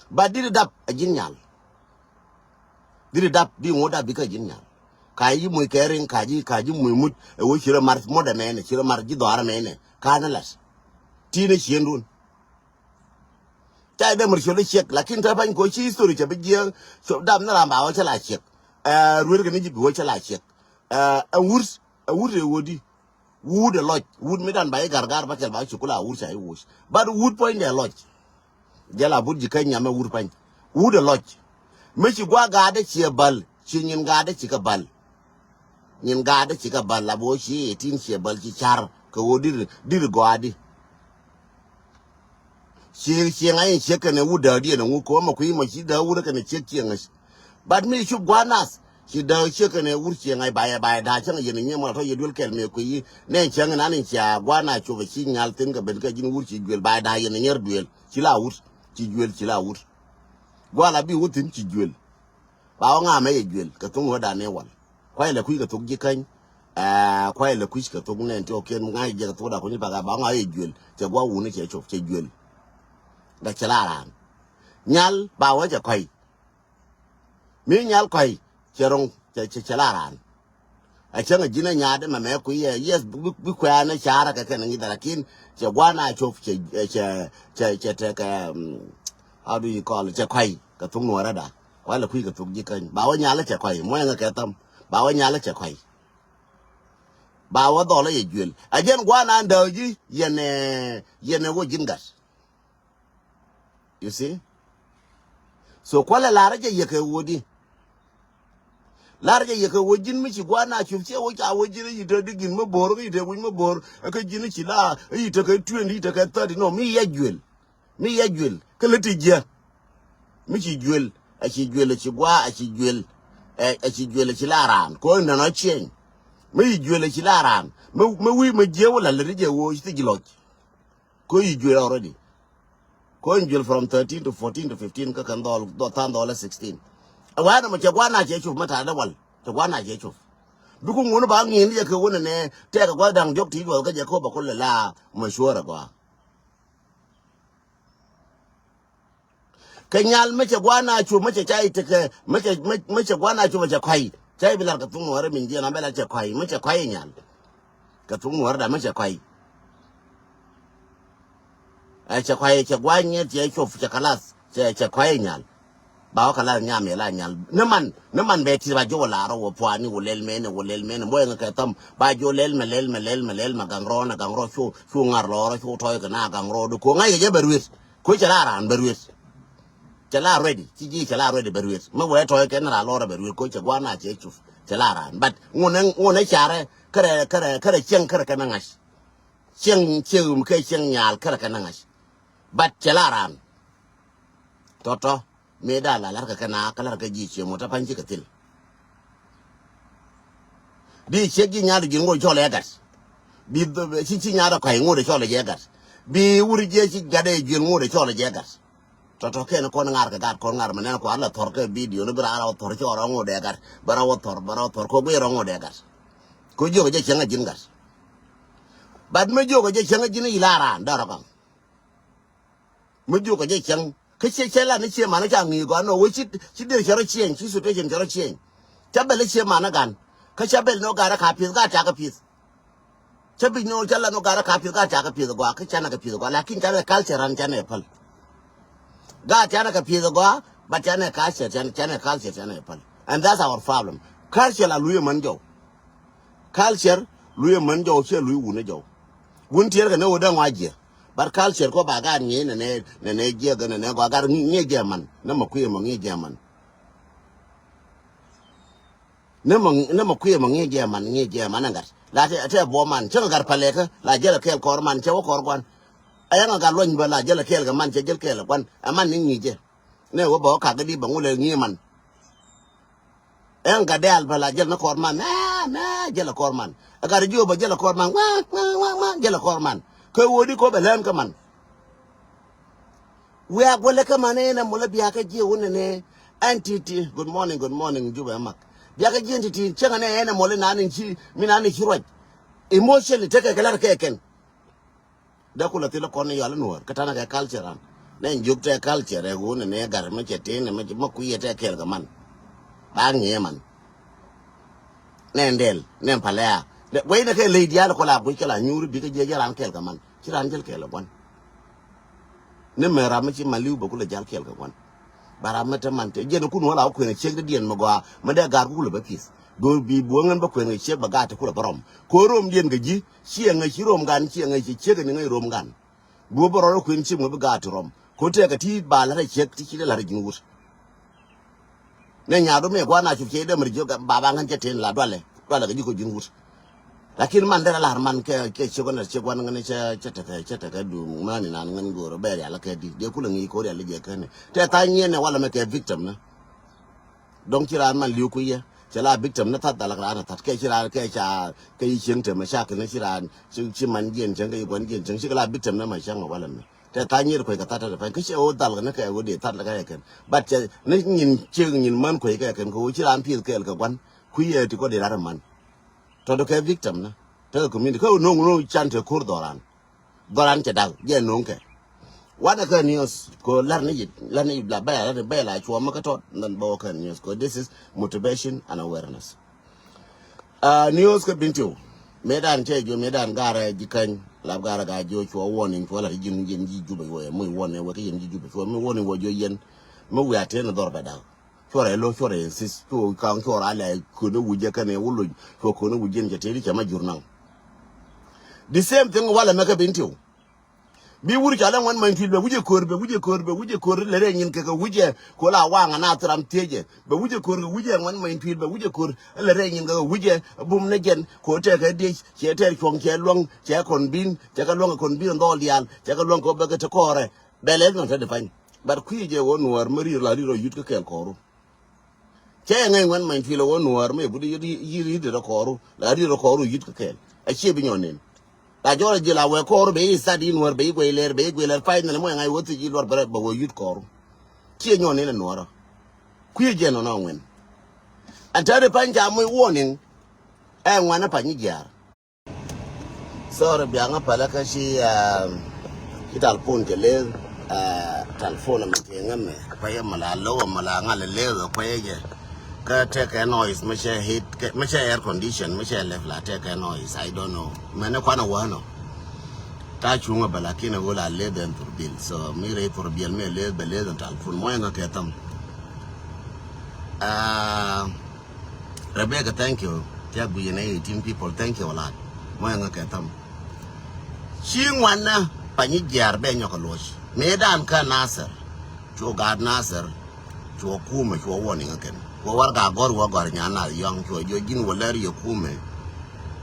Ba diri dap ɛ ji̱n nyal. Diri dap bi ŋot dap bi kä ji̱n nyal. Ka ji̱ moc kɛ riŋ ka ji̱ ka ji̱ moc muc ɛ wä ci rɛ mar mot ɛmɛnɛ ci rɛ mar ji̱ dhɔaar ɛmɛnɛ. Ka ni lat. Ti̱i̱n ɛ ciëndun. Ca idɛ mur ciöl i̱ ciɛk lakin te pany ko ci history cɛ bi jiɛ. Dam ni ram ba wä cɛ la ciɛk. Ruer kɛ ni ji̱ bi wä cɛ la ciɛk. Ɛ wur ɛ wur ɛ wudi. Wut ɛ lɔc wut mi dan ba i̱ gargar ba kɛl ba cukula wur ca i̱ wuc. But wut puɔ̱nydɛ lɔc. Jɛ la but ji̱ keny nyam ɛ wur pany. Wut ɛ lɔc. Mi ci gua̱ gaatdä ciɛ bal ci nyin gaatdä ci kɛ bal. Nyin gaatdä ci kɛ bal la bi wä ci eighteen ciɛ bal ci car kɛ wä dir dir gɔaadi. Ci cieŋ a in ciek kɛnɛ wut dääk diɛn ɛŋu ko̱mɛ kui̱ mɔ ci dääk wut kɛnɛ ciek cieŋ. But mi cup gua̱a̱r nath ci dääk ciek kɛnɛ wut cieŋ a ba yɛ ba yɛ da̱a̱ cäŋ yɛn nyiee mɔ la tɔ yɛ duel kɛl mëë kui̱ nɛ cäŋ nan in cia gua̱a̱r nath cop ɛ ci nyal thi̱n kɛ ben kɛ ji̱n wut ci juël ba yɛ da̱a̱ yɛn nyier duel ci la wut ci juël ci la wut. Gua̱a̱r la bi wut thi̱n ci juël. Ba wä ŋa̱a̱mɛ yɛ juël kɛ thuŋ wä da̱a̱n ɛ wal. Kuay lɛ kui̱ kɛ thok ji̱ käny. Ɛɛ kuay lɛ kui̱ kɛ thok nɛn ti ɔ kiɛn ŋa̱c jɛ kɛ thok da̱a̱n kuny pak ba ŋa̱a̱mɛ yɛ juël cɛ gua̱a̱r wuni cɛ cop cɛ juël. Dɛ cɛ la raan nyal ba wä cɛ kɔy. Mi nyal kɔy cɛ roŋ cɛ cɛ la raan. A cäŋ a ji̱n a nyaat ɛmɛ mɛ kui̱ yɛ yes bi kuɛ̈ɛ̈n ɛ ca̱rä kɛ kɛn ŋi̱th lakin cɛ gua̱n a cop cɛ cɛ cɛ cɛ tekɛ. How do you call it? Cɛ kɔy kɛ thuk nuɔ̱ɔ̱rä da. Kualɛ kui̱ kɛ thuk ji̱ käny ba wä nyal cɛ kɔy muɔ̱yɛ ŋä kɛ thäm ba wä nyal cɛ kɔy. Ba wä dhɔl a yɛ juël a jɛn gua̱n a ndääk ji̱ yɛn ɛ yɛn ɛ wä ji̱n gat. You see? So kualɛ lar jɛ yɛ kɛ wä di. Lar jɛ yɛ kɛ wä ji̱n mi ci gua̱n a cup ciɛ wä ca wä ji̱n yi te di gin mi bo̱o̱r kä yi te wi̱c mi bo̱o̱r kä ji̱n ci la yi te kɛ twenty yi te kɛ thirty no mi yɛ juël. Mi yɛ juël kä lä ti jiä. Mi ci juël a ci juël a ci gua̱ a ci juël. A ci juël a ci la raan ko nɛn ɔ ciɛny. Mi yi juël a ci la raan mi wi̱i̱ mi jiä wä la lät jɛ wä ci thi ji̱ lɔc. Ko yi juël already. Ko in juël from thirteen to fourteen to fifteen kä kɛn dhɔl dhɔl than dhɔl sixteen. Ɛ wɛn mɔ cɛ gua̱n a cɛ cup mɛ ta̱a̱ dɛ wal cɛ gua̱n a cɛ cup. Bi ku ŋun ba ŋi̱i̱n yɛ kɛ wun nɛ tɛk gua̱ da̱ŋ diɔk ti juɔl kä jɛ ko ba ku lɛ la mɛ cuɔr ɛ gɔaa. Kɛ nyal mɛ cɛ gua̱n a cup mɛ cɛ ca itekɛ mɛ cɛ mɛ cɛ gua̱n a cup mɛ cɛ kɔy. Cä i̱ bi lar kɛ thuk nuɔɔri min jiɛn a bɛ lar cɛ kɔ̱a̱c, mi cɛ kɔ̱a̱c inyal. Kɛ thuk nuɔɔri da mi cɛ kɔ̱a̱c. Ɛ cɛ kɔ̱a̱c, cɛ gua̱a̱c nyɛt, cɛ cop, cɛ kalath, cɛ, cɛ kɔ̱a̱c inyal. Ba wä kalath nyam yɛ la nyal. Ni man, ni man bɛ ti ba ji̱ wä lar wä puani wä lɛl mɛni, wä lɛl mɛni. Mɔ yɛ ŋɛ kɛ thɔm. Ba ji̱ wä lɛl mɛ, lɛl mɛ, lɛl mɛ, lɛl mɛ, gaŋ rɔɔ na gaŋ rɔɔ, cu, cu ŋar lɔɔrɔ, cu tɔy kɛ na gaŋ rɔɔ. Di ko̱ ŋa̱c kɛ jɛ bɛ ruet. Ko̱ cɛ la raan bɛ ruet. Cɛ la ready. Ci ji̱ cɛ la ready bɛ ruet. Mi wee tɔy kɛn ra lɔrɛ bɛ ruet ko̱ cɛ gua̱n na cɛ cuf. Cɛ la raan. But ŋunɛ, ŋunɛ carɛ kärɛ, kärɛ, kärɛ cieŋ kärɛ kɛn ŋa̱c. Cieŋ, cieŋ mi kɛ cieŋ nyal kärɛ kɛn ŋa̱c. But cɛ la raan. Tɔtɔ. Mëë da la lar kɛ kɛn a kä lar kɛ ji̱ ciek mɔ ta pa̱ny cikɛ thil. Bi ciek ji̱ nyal ji̱n ŋot cɔl ɛ gat. Bi, bi, ci, ci nyal kɔ̱a̱c ŋot cɔl ɛ jɛ gat. Bi wur jiɛ ci gat ɛ ji̱n ŋot cɔl ɛ jɛ gat. Tɔtɔ kɛn kɔn ŋa̱r kɛ gat kɔn ŋa̱r mɛ nɛn kua la thɔr kɛ video ni bi ra ra wä thɔr cɔl rɔ ŋot ɛ gat. Bɛ ra wä thɔr, bɛ ra wä thɔr kɔ guiy rɔ ŋot ɛ gat. Kɔ jiök jɛ cieŋ a ji̱n gat. But mi jiök jɛ cieŋ a ji̱n ila raan dɔr kɔŋ. Mi jiök jɛ cieŋ kä ciɛ cɛ la ni ciɛ man ca ŋi̱i̱ gɔaa nɔ wee ci, ci dir cɛ rɔ cieŋ, ci situation cɛ rɔ cieŋ. Ca bɛl ciɛ man gan kä ca bɛl nɔ gat rɛ ka pi̱th, gat ca kɛ pi̱th. Ca bi̱c nɔ ca la nɔ gat rɛ ka pi̱th, gat ca kɛ pi̱th gɔaa kä ca nɛ kɛ pi̱th gɔaa, lakin ca nɛ culture ran ca nɛ päl. Gat ca nɛ kɛ pi̱th gɔaa, but ca nɛ culture, ca nɛ, ca nɛ culture ca nɛ päl. And that's our problem. Culture la luy män jɔw. Culture luy män jɔw, ciɛ luy wun jɔw. Wun tiɛɛr kɛ ni wä dee ŋɔa jiɛ. But culture kɔ ba gat ŋi̱i̱c nɛnɛ, nɛnɛ jiɛ gɛ nɛnɛ gɔaa gat ŋi̱i̱c jiɛ man. Nɛ mɛ kui̱ mɛ ŋi̱i̱c jiɛ man. Nɛ mɛ, nɛ mɛ kui̱ mɛ ŋi̱i̱c jiɛ man, ŋi̱i̱c jiɛ man ɛ gat. La tɛ, tɛ buɔ man cä gat palɛkä la jälɛ kɛɛl kɔr man cɛ wä kɔr guan. Ɛ yɛn ɛ gat luɔny bä la jälɛ kɛɛl kɛ man cɛ jäl kɛɛl guan. Ɛ man ni ŋi̱i̱c jɛ. Nɛ wä bä wä kak di bä ŋulɛ ŋi̱i̱c man. Ɛn gat dɛl bä la jäl ni kɔr man, mɛ, mɛ, jäl kɔr man. Ɛ gat jiö bä jäl kɔr man, ŋua, ŋua, ŋua, ŋua, jäl kɔr man. Kɛ wä di kɔ bɛ lɛn kä man. Wiak wä lɛ kä man ɛn ɛ mɔ lɛ biakä jiɛ wä nɛnɛ. Ɛn ti ti, good morning, good morning, Jubɛ mak. Biakä jiɛ ti ti, cäŋ ɛn ɛ ɛn ɛ mɔ lɛ nan in ci, mi nan in ci ruac. Emotionally tekɛ kɛ lar kɛ kɛn. Dee kulɛ thilɛ kɔn ni yɔal inuɔɔr kä tanɛ kɛ culture an. Nɛ jiök tɛ culture ɛ ɣöö nɛ nɛ gat mɛ cɛ tin mɛ kui̱ yɛ tɛ kɛɛl kɛ man. Ba ŋiɛ man. Nɛ dɛl nɛ palɛ a. Wec nɛ kɛ ley diaal kɔ la guic kɛ la nyuuri bikɛ jiɛ jɛ ran kɛɛl kɛ man. Ci ran jäl kɛɛl kɛ guan. Ni mɛ ram mi ci man li̱w bɛ kulɛ jal kɛɛl kɛ guan. Ba ram mi te man te jiɛn kun wä la wä kuɛn ciek di diɛn mi gɔaa mi dee gaar ku kulɛ bä pi̱th. Bi bi buɔ̱ŋ ɛn bä kuɛn kɛ ciek bɛ gaar te kulɛ bä rɔm. Ko romdiɛn kɛ ji̱ ciɛ ŋäc ci rom gan ciɛ ŋäc ci ciek ɛn ŋäc rom gan. Bi wä bä rɔm kuɛn ciek mi bi gaar te rɔm. Ko tɛɛkɛ ti ba la̱t ɛ ciek ti ci dee la̱t ɛ ji̱n wut. Nɛ nyaadu mi gua̱n a cop ciɛ dee mɛ ri jiök baba ŋän cɛ ten la dualɛ dualɛ kɛ ji̱ ko ji̱n wut. Lakin man derɛ lar man kɛ kɛ ciek gua̱n ciek gua̱n ŋän cɛ cɛ tekɛ cɛ tekɛ dum mani nan ŋän go̱o̱r bɛ rial kɛ di dee kulɛ ŋi̱i̱c ko rial jɛ kɛn. Tɛ tha̱a̱ŋ nyiɛn nɛ walɛ mɛ kɛ victim nä. Dɔ̱ŋ ci raan man li̱w kui̱ yɛ cɛ la victim ni thath dhalak raan a thath kɛ ci raan kɛ ca kɛ yi cieŋ te mɛ cakɛ ni ci raan ci man jiɛn cieŋ kɛ yi gua̱n jiɛn cieŋ cikɛ la victim ni mɛ cäŋ mɛ walɛ mɛ. Tɛ tha̱a̱ŋ nyier kuec kɛ thath tɛ pɛn kä cɛ ɣöö dhal kɛ ni kɛ ɣöö dee thath kɛ kɛ kɛn. But cɛ ni nyin ciek nyin män kuec kɛ kɛn kɛ ɣöö ci raan pi̱eth kɛɛl kɛ gua̱n kui̱ yɛ ti kɔ dee rat man. Tɔ̱ kɛ victim ni tekɛ community kä no̱o̱ŋ no̱o̱ŋ can te ko̱r dhɔran. Dhɔran cɛ dak jɛ no̱o̱ŋ kɛ. Wanɛ kɛ news ko lar ni yit lar ni yit la bɛl la bɛl la cuɔmä kä tɔt nan bä wä kɛ news ko this is motivation and awareness. News kä Bentiu. Mëëdan cɛ juɔ̱m mëëdan garɛ ji̱ käny lap garɛ ga jiɔ cuɔ warning cuɔ la ji̱n ji̱n ji̱ Jubɛ wee mi warning wee kä yɛn ji̱ Jubɛ cuɔ mi warning wee jiɔ yɛn. Mi wiaa tëë ni dhɔr bɛ da̱k. Cuɔrɛ lo̱ cuɔrɛ insist cuɔ kaŋ cuɔrɛ alɛ köni wujɛ kɛnɛ wulony cuɔ köni wujɛ ni cɛ tëë di cɛ ma jur naŋ. The same thing walɛ mɛ kä Bentiu. Bi wur ca lɛ ŋuan many tui̱l bɛ wi̱cɛ ko̱r bɛ wi̱cɛ ko̱r bɛ wi̱cɛ ko̱r lɛ rɛy nyin kɛ kɛ wi̱cɛ ko̱ la waŋ ana thiram thiecɛ bɛ wi̱cɛ ko̱r kɛ wi̱cɛ ŋuan many tui̱l bɛ wi̱cɛ ko̱r lɛ rɛy nyin kɛ kɛ wi̱cɛ bum ni jɛn ko̱ tɛkɛ diec cɛ tɛr cuɔ̱ŋ cɛ luäŋ cɛ kɔn bi̱n cɛ kɛ luäŋ kɛ kɔn bi̱n dhɔl diaal cɛ kɛ luäŋ kɛ bɛ kɛ te kɔɔrɛ bɛ lɛ luäŋ te di pany. But kui̱ jɛ wä nuɔɔr mi ri̱r la ri̱r rɔ yut kä kɛɛl kɔɔru. Cɛ yɛ ŋäc ŋuɛn many tui̱l ɛ wä nuɔɔr mi yɛ but yi̱t rɔ kɔɔru la ri̱t rɔ kɔɔru yi̱t kä kɛɛl. A ciɛ bi nyɔn nen la jɔr a ji̱ la wɛ kɔɔru bɛ yi sat yi nuɔɔr bɛ yi guɛy lɛr bɛ yi guɛy lɛr pay nɛn mɔ yɛ ŋa̱c wä thiec yi luɔr bɛ wä yi̱t kɔɔru. Ciɛ nyɔn nen ɛ nuɔɔrɔ. Kui̱ jɛ nɔnɔ ŋuɛn. Ɛn tɛ̈ri pany ca moc warning. Ɛ ŋuɛn ɛ pany jiaar. Sorry biaŋä pälä kä ci ci talpon cɛ lëël. Talpon ɛmɛ tiɛŋä mɛ kuayɛ mɛ la low ɛmɛ la ŋa̱l lëël ɛ kuayɛ jɛ. Kä tekɛ noise, mi cɛ heat, mi cɛ air condition, mi cɛ lɛp la tekɛ noise, I don't know. Mɛn ni kuan a wä nɔ. Ta cuŋ a bɛ lakin a wä la leth ɛn thurbil. So mi rɛy thurbil mi leth bɛ leth ɛn tal pun mɔyɛ ŋa kɛ tham. Ah, Rebecca, thank you. Tia gui yɛn eighteen people, thank you a lot. Mɔyɛ ŋa kɛ tham. Ci ŋuan na panyi jiar bɛ nyɔk a luɔc. Mi dan kä Nasir. Cu gaat Nasir. Cuɔ kumɛ cuɔ warning kɛn. Cuɔ warɛga gɔr wä gɔr nyan Nath Yɔŋ cuɔ jiɔ ji̱n wä lɛr yɛ kumɛ.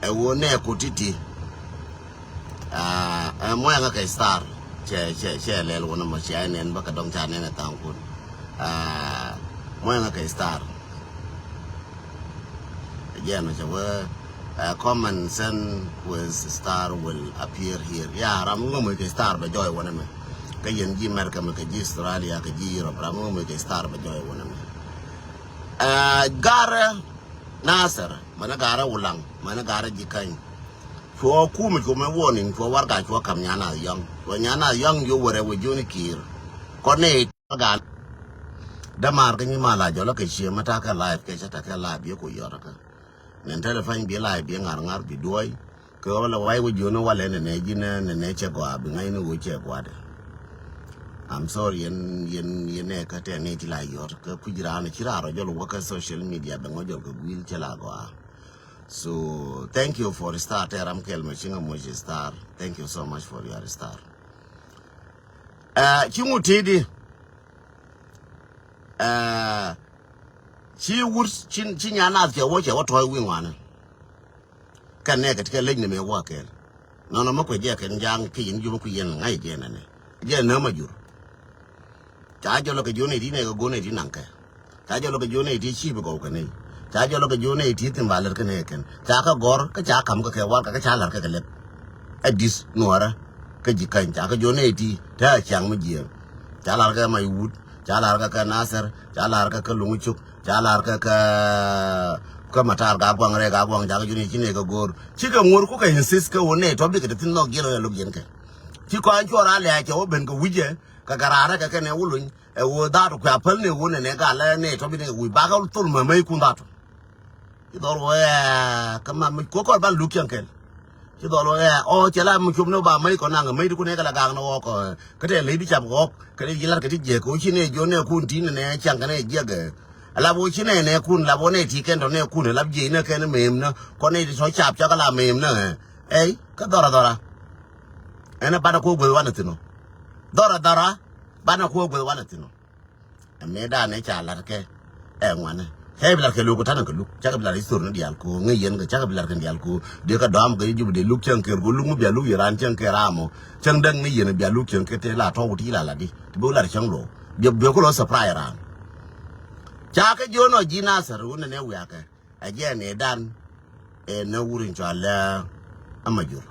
Ɛ wä nɛ ku titi. Ɛ mɔyɛ ŋa kɛ star. Cɛ cɛ cɛ lɛl wä nɛ mɔ cɛ nɛn bä kɛ dɔŋ ca nɛn ɛ thaŋ kun. Mɔyɛ ŋa kɛ star. Again, cɛ wee, uh, comment send with star will appear here. Ya, ram ŋuɔ̱ muc kɛ star bɛ jɔy wänɛ mɛ. Kä yɛn ji̱ America mɛ, kɛ ji̱ Australia, kɛ ji̱ Europe, ram ŋuɔ̱ muc kɛ star bɛ jɔy wänɛ mɛ. Uh, garɛ Nasir, mɛnɛ garɛ Wulaŋ, mɛnɛ garɛ Ji̱käny. Cuɔ kumɛ cuɔ mɛ warning, cuɔ warɛga cuɔ kam nyan Nath Yɔŋ. Cuɔ nyan Nath Yɔŋ yo wärɛ wä jiɔni kiir. Kɔn nɛ Gan. Dämaar kä nyi mal a jɔlä kɛ cie mä ta̱kɛ live kɛ cä ta̱kɛ live biɛ ku yɔt kä. Nɛn telephone biɛ live biɛ ŋa̱r ŋa̱r bi duɔ̱ɔ̱c. Kɛ ɣöö lɛ wa̱i̱ wä jiön walɛ nɛnɛ ji̱n nɛnɛ cɛ gɔaa bi ŋa̱cni ɣöö cɛ gua̱dɛ. I'm sorry yɛn yɛn yɛn nɛ kä tɛ ni ti la yɔt kä kui̱c raan ci raar rɔ jɔl wä kä social media bɛ ŋɔ jɔl kɛ gui̱l cɛ la gɔaa. So thank you for star tɛ ram kɛl mɛ ci ŋä moc star. Thank you so much for your star. Ɛ ci ŋut tëëdi. Ɛ ci wut ci ci nyan Nath cɛ wä cɛ wä tɔ̱ɔ̱c wi̱i̱ ŋuanä. Kɛn nɛɛkɛ ti kɛ lec ni mëë wä kɛɛl. Nɔnɔ mä kuɛ jɛ kɛn ja̱a̱ŋ ki yɛn jumä kui̱ yɛn ŋa̱c jɛ nɛnɛ. Jɛ näämä jur. Ca jɔlɔ kɛ jiɔn nɛy ti nɛɛkɛ go̱o̱r nɛy ti naŋkɛ. Ca jɔlɔ kɛ jiɔn nɛy ti ci̱i̱p gɔw kɛ nɛy. Ca jɔlɔ kɛ jiɔn nɛy ti thi̱n ba lɛr kɛ nɛy kɛn. Ca kɛ gɔ̱r kä ca ka̱m kɛ kɛ warɛga kä ca la̱r kɛ kɛ lɛp. Ɛ di̱th nuɔɔrä kä Ji̱käny ca kɛ jiɔn nɛy ti te a ciaŋ mi jiɛɛm. Ca la̱r kɛ Mac Wut, ca la̱r kɛ kɛ Nasir, ca la̱r kɛ kɛ Luŋ Cuk, ca la̱r kɛ kɛ kɛ Matar Gak Guaŋ rɛy Gak Guaŋ ca kɛ jiɔn nɛy ci nɛy kɛ go̱o̱r. Cikɛ ŋuɔ̱r kukɛ insist kɛ wä nɛy tɔ bikɛ te thi̱n nhɔk jiɛn wä ɛ lo̱k jiɛn kɛ. Ci kɔn cuɔr a lɛ̈ɛ̈ cɛ wä ben kɛ wi̱cɛ kɛ kɛ raarä kɛ kɛn ɛ wä luny. Ɛ ɣöö dhaat kuɛ a päl ni ɣöö nɛnɛ gal ɛ nɛ tɔ̱ bi ni wi̱i̱ bakɛ thol mɛ mäc kun dhaat. Ci dhɔl ɣöö ɛ kä ma mi kuɔ kɔr ban luk cäŋ kɛl. Ci dhɔl ɣöö ɛ ɔ cɛ la mi cop ni ba mäc kɔ naŋ mäc ti kun ɛ kɛ la gaŋ ni ɣɔk kä tɛ ley di cap ɣɔk kä di jilat kä ti jiɛk ɣöö ci nɛ jiɔ nɛ kun ti nɛ nɛ caŋ kɛ nɛ jiɛk ɛ. Lap ɣöö ci nɛ nɛ kun lap ɣöö nɛ ti kɛn tɔ nɛ kun lap jiɛc nɛ kɛn mɛm nɛ kɔ nɛ ti tɔ cap cak la mɛm nɛ. Ɛy kä dhɔra dhɔra. Ɛn ɛ banɛ kuɔ gueth wanɛ thin ɔ. Dhɔra dhɔra. Banɛ kuɔ gueth wanɛ thin ɔ. Ɛ mëë danɛ ca la̱t kɛ ɛ ŋuanɛ. Cä bi la̱t kɛ luk kɛ ta̱nɛ kɛ luk cä kɛ bi la̱t i̱ thor ni diaal ko̱o̱ŋ ŋäc yɛn kɛ cä kɛ bi la̱t kɛ diaal ko̱o̱ŋ. Dee kɛ dɔam kɛ i̱ jup dee luk cäŋ kɛɛr ko̱o̱ŋ luk mi bia luk yɛ raan cäŋ kɛɛr ram ɔ. Cäŋ däŋ ni yɛn bia luk cäŋ kɛ tëë la tɔ̱ wut i̱ la la̱t i̱ ti bi wä la̱t cäŋ luɔ̱k. Biɛ biɛ ku lɔ surprise raan. Ca kɛ jiön ɔ ji̱ Nasir wun nɛ nɛ wiakɛ. Ɛ jɛ ni dan ɛ nä wur in cɔal ɛ Amajur.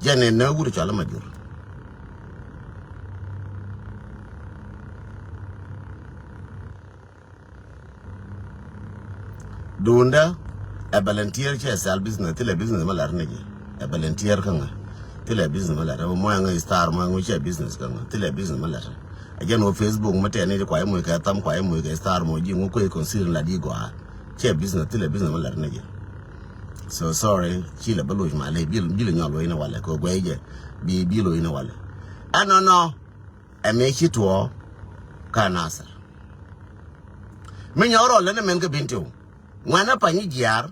Jɛ ni nä wur cɔal Amajur. Duundä ɛ volunteer cɛ sɛl business, thilɛ business mi lar ni jɛ. Ɛ volunteer kä ŋä. Thilɛ business mi lar. Ɛ mɔ ɛ ŋä star mɔ ɛ ŋä cɛ business kä ŋä. Thilɛ business mi lar. Ɛ jɛn wä Facebook mi tɛni kuay muc kɛ tham kuay muc kɛ star mɔ ji̱ ŋu kuec consider la di gɔaa. Cɛ business, thilɛ business mi lar ni jɛ. So sorry, ci lɛ bä loc ma lɛ bil bil nyɔl wä in walɛ kɛ guay jɛ. Bi bil wä in walɛ. Ɛnɔ nɔ. Ɛ mi ci tuɔ ka Nasir. Mi nyɔk rɔl lɛ ni mɛn kä Bentiu. Ŋuɛn ɛ pany jiar.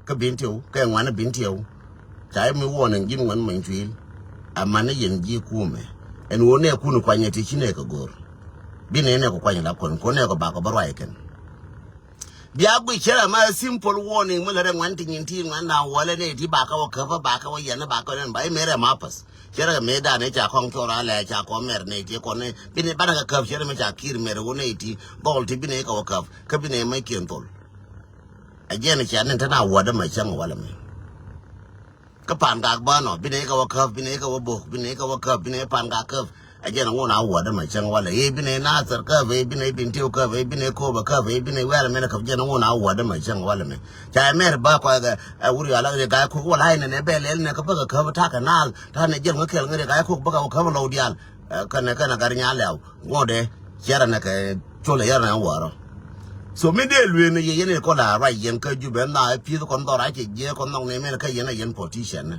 Kä Bentiu kɛ ŋuɛn ɛ Bentiu. Ca mi wuɔn ɛn ji̱n ŋuɛn many tuil. Aman ni yɛn ji̱ kumɛ. Ɛn wä nɛ kun kuany ɛ ti ci nɛ kɛ go̱r. Bi nɛ nɛ kɛ kuany la kuɔn kuɔn nɛ kɛ bakɔ bä ruac kɛn. Bia gui cɛ rɛ ma simple warning mi lɛ rɛ ŋuɛn ti nyin ti ŋuɛn na wä lɛ nɛ ti bakɔ wä käp bakɔ wä yɛn bakɔ nɛ ba i mɛ rɛ ma path. Cɛ rɛ mɛ dan ɛ ca kɔŋ cɔr a lɛ ca kɔ mɛr nɛ ti kɔn nɛ bi nɛ banɛ kɛ käp cɛ rɛ mɛ ca kir mɛr wä nɛ ti gɔl ti bi nɛ kɛ wä käp kä bi nɛ mɛ kiɛn thol. Ɛ jɛn cia ni te na wädä mɛ cäŋ walɛ mɛ. Kä Pan Gak bä nɔ, bi nɛ kɛ wä käp, bi nɛ kɛ wä bok, bi nɛ kɛ wä käp, bi nɛ Pan Gak käp. Ɛ jɛn ŋun a wädä mɛ cäŋ walɛ. Ɛ bi nɛ Nasir käp, ɛ bi nɛ Bentiu käp, ɛ bi nɛ Koba käp, ɛ bi nɛ wɛr mɛ nɛ käp jɛn ŋun a wädä mɛ cäŋ walɛ mɛ. Ca ɛ mɛr ba kɔɛ kɛ ɛ wur yɔal a ri ga̱a̱c kok wala ɛ nɛ nɛ bɛ lɛl nɛ kä bä kɛ käp ta̱kɛ naal. Ta̱ nɛ jɛl ŋä kɛl ŋä ri ga̱a̱c kok bä kɛ wä käp lɔw diaal. Ɛ, kɛnɛ, kɛnɛ Gat Nyaar Lɛw ŋuɔ̱tdɛ ciɛrɛ nɛ kɛ cuɔlɛ yɛr nɛ wäärä. So mi dee lueeni yɛ yɛn i̱ kɔn la ruac yɛn kä Jubɛ na i̱ pi̱th kɔn dhɔr a cɛ jiɛ kɔn nhɔk ni mɛn kä yɛn a yɛn politician ni.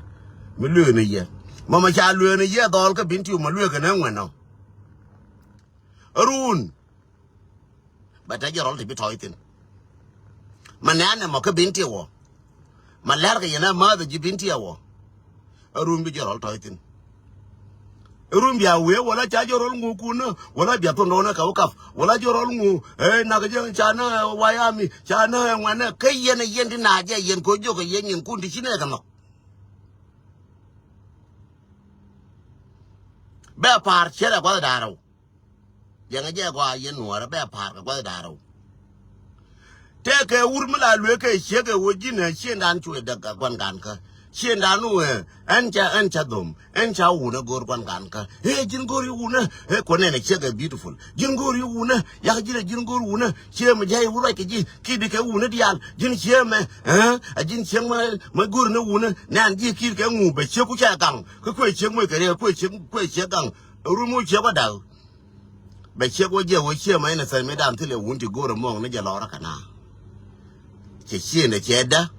Mi lueeni yɛ mɔmɔ ca lueeni yɛ dhɔl kä Bentiu mɔ lueekɛ nɛ ŋuɛn ɔ. Run. Bɛ tɛ jɛ rɔl ti bi tɔ̱ɔ̱c thi̱n. Ma nɛ̈ɛ̈n ɛmɔ kä Bentiu ɔ. Ma lɛ̈r kɛ yɛn a määth ɛ ji̱ Bentiu ɔ. Ɛ run bi jɛ rɔl tɔ̱ɔ̱c thi̱n. Ɛ run bia wee wala ca jɛ rɔl ŋu kun nä wala bia thon rɔl nä kɛ wä kap wala jɛ rɔl ŋu ɛ nak jɛ ca nä ɛ wayami ca nä ɛ ŋuɛn nä kä yɛn ɛ yɛn ti na jɛ yɛn ko jok ɛ yɛn yɛn kun ti ci nɛ kɛ nhɔk. Bɛ pa̱a̱r ciɛt ɛ gua̱th da̱rɛw. Liɛŋɛ jɛ gɔaa yɛn nuɔɔrɛ bɛ pa̱a̱r kɛ gua̱th da̱rɛw. Tëëkɛ wur mi la lueek kɛ ciek ɛ ɣöö ji̱n ɛ ciëndan cuɛ däk ɛ gua̱n ga̱nkä. Ciëndan wee ɛn ca ɛn ca dhom ɛn ca wun ɛ go̱o̱r gua̱n ga̱nkä. Ee ji̱n go̱o̱r i̱ wun ɛ ee kuɔnɛn ɛ ciek ɛ beautiful. Ji̱n go̱o̱r i̱ wun ɛ yak ji̱n ɛ ji̱n go̱o̱r wun ɛ cië mi ja̱ i̱ wur ruac kɛ ji̱ ki̱i̱t kɛ wun ɛ diaal ji̱n cië mɛ. Ɛ ji̱n ciek mɛ mɛ go̱o̱r ni wun ɛ nɛn ji̱ ki̱i̱t kɛ ŋu bɛ ciek ku cɛ gaŋ. Kä kuɛ ciek moc kɛ riɛk kuɛ ciek kuɛ ciek gaŋ. Run mi wä ciek wä da̱k. Bɛ ciek wä jiɛ wä ciek ma innocent mi dan thilɛ wun ti go̱o̱rɛ muɔ̱ɔ̱ŋ ni jɛ lɔrä kɛ na. Cɛ ciendɛ cɛ dä.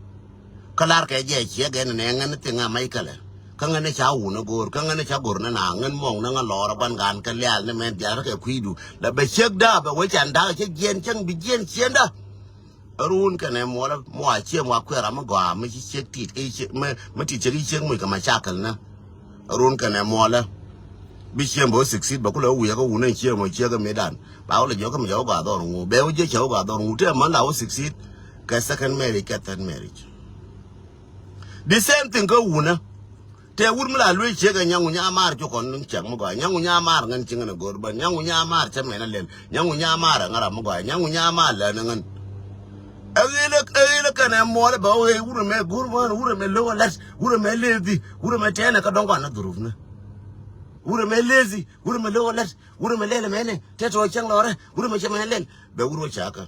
Kä lar kɛ jɛ ciek ɛn nɛ ŋän thiŋ a mac kälɛ. Kä ŋän ca wun a go̱o̱r kä ŋän ca go̱r ni na ŋän muɔ̱ɔ̱ŋ ni ŋän lɔrä guan gan kä lial ni mɛn diaal kä kɛ kui̱du. La bɛ ciek dä bɛ wä can da̱k cɛ jiɛn cäŋ bi jiɛn ciendä. Run kɛnɛ muɔlä mua ciek mua kuɛ ram mi gɔaa mi ci ciek tit kä mi tit ciek i̱ ciek muc kɛ ma cakɛl ni. Run kɛnɛ muɔlä. Bi ciek bɛ wä succeed bɛ kulɛ wä wiɛ kä wun ɛn ciek mɔ ciek kä mi dan ba wä lɛ jiɔk kä mi cɛ wä gɔaa dhɔr ŋu bɛ wä jiɛ cɛ wä gɔaa dhɔr ŋu tɛ män la wä succeed. Kɛ second marriage kɛ third marriage. The same thing kä wunä. Tɛ wur mi la luee ciek ɛ nyaŋu nyamaar cukɔn cɛk mi gɔaa nyaŋu nyamaar ŋän ci ŋän ɛ go̱r bä nyaŋu nyamaar cɛ mɛn ɛ lɛl nyaŋu nyamaar ɛ ŋä ram mi gɔaa nyaŋu nyamaar lɛn ɛ ŋän. Ɛ ɣil ɛ ɣil ɛ kɛn ɛ muɔl ɛ bɛ wee wur ɛmɛ go̱r bä wur ɛmɛ lo̱w ɛ lɛt wur ɛmɛ lëëthi wur ɛmɛ tɛɛnɛ kä dɔ̱ŋ kɔn ɛ dhurupnä. Wur ɛmɛ lëëthi wur ɛmɛ lo̱w ɛ lɛt wur ɛmɛ lɛl ɛmɛnɛ tɛ tɔ̱ cäŋ lɔrɛ wur ɛmɛ cɛ mɛn ɛ lɛl bɛ wur wä cakä.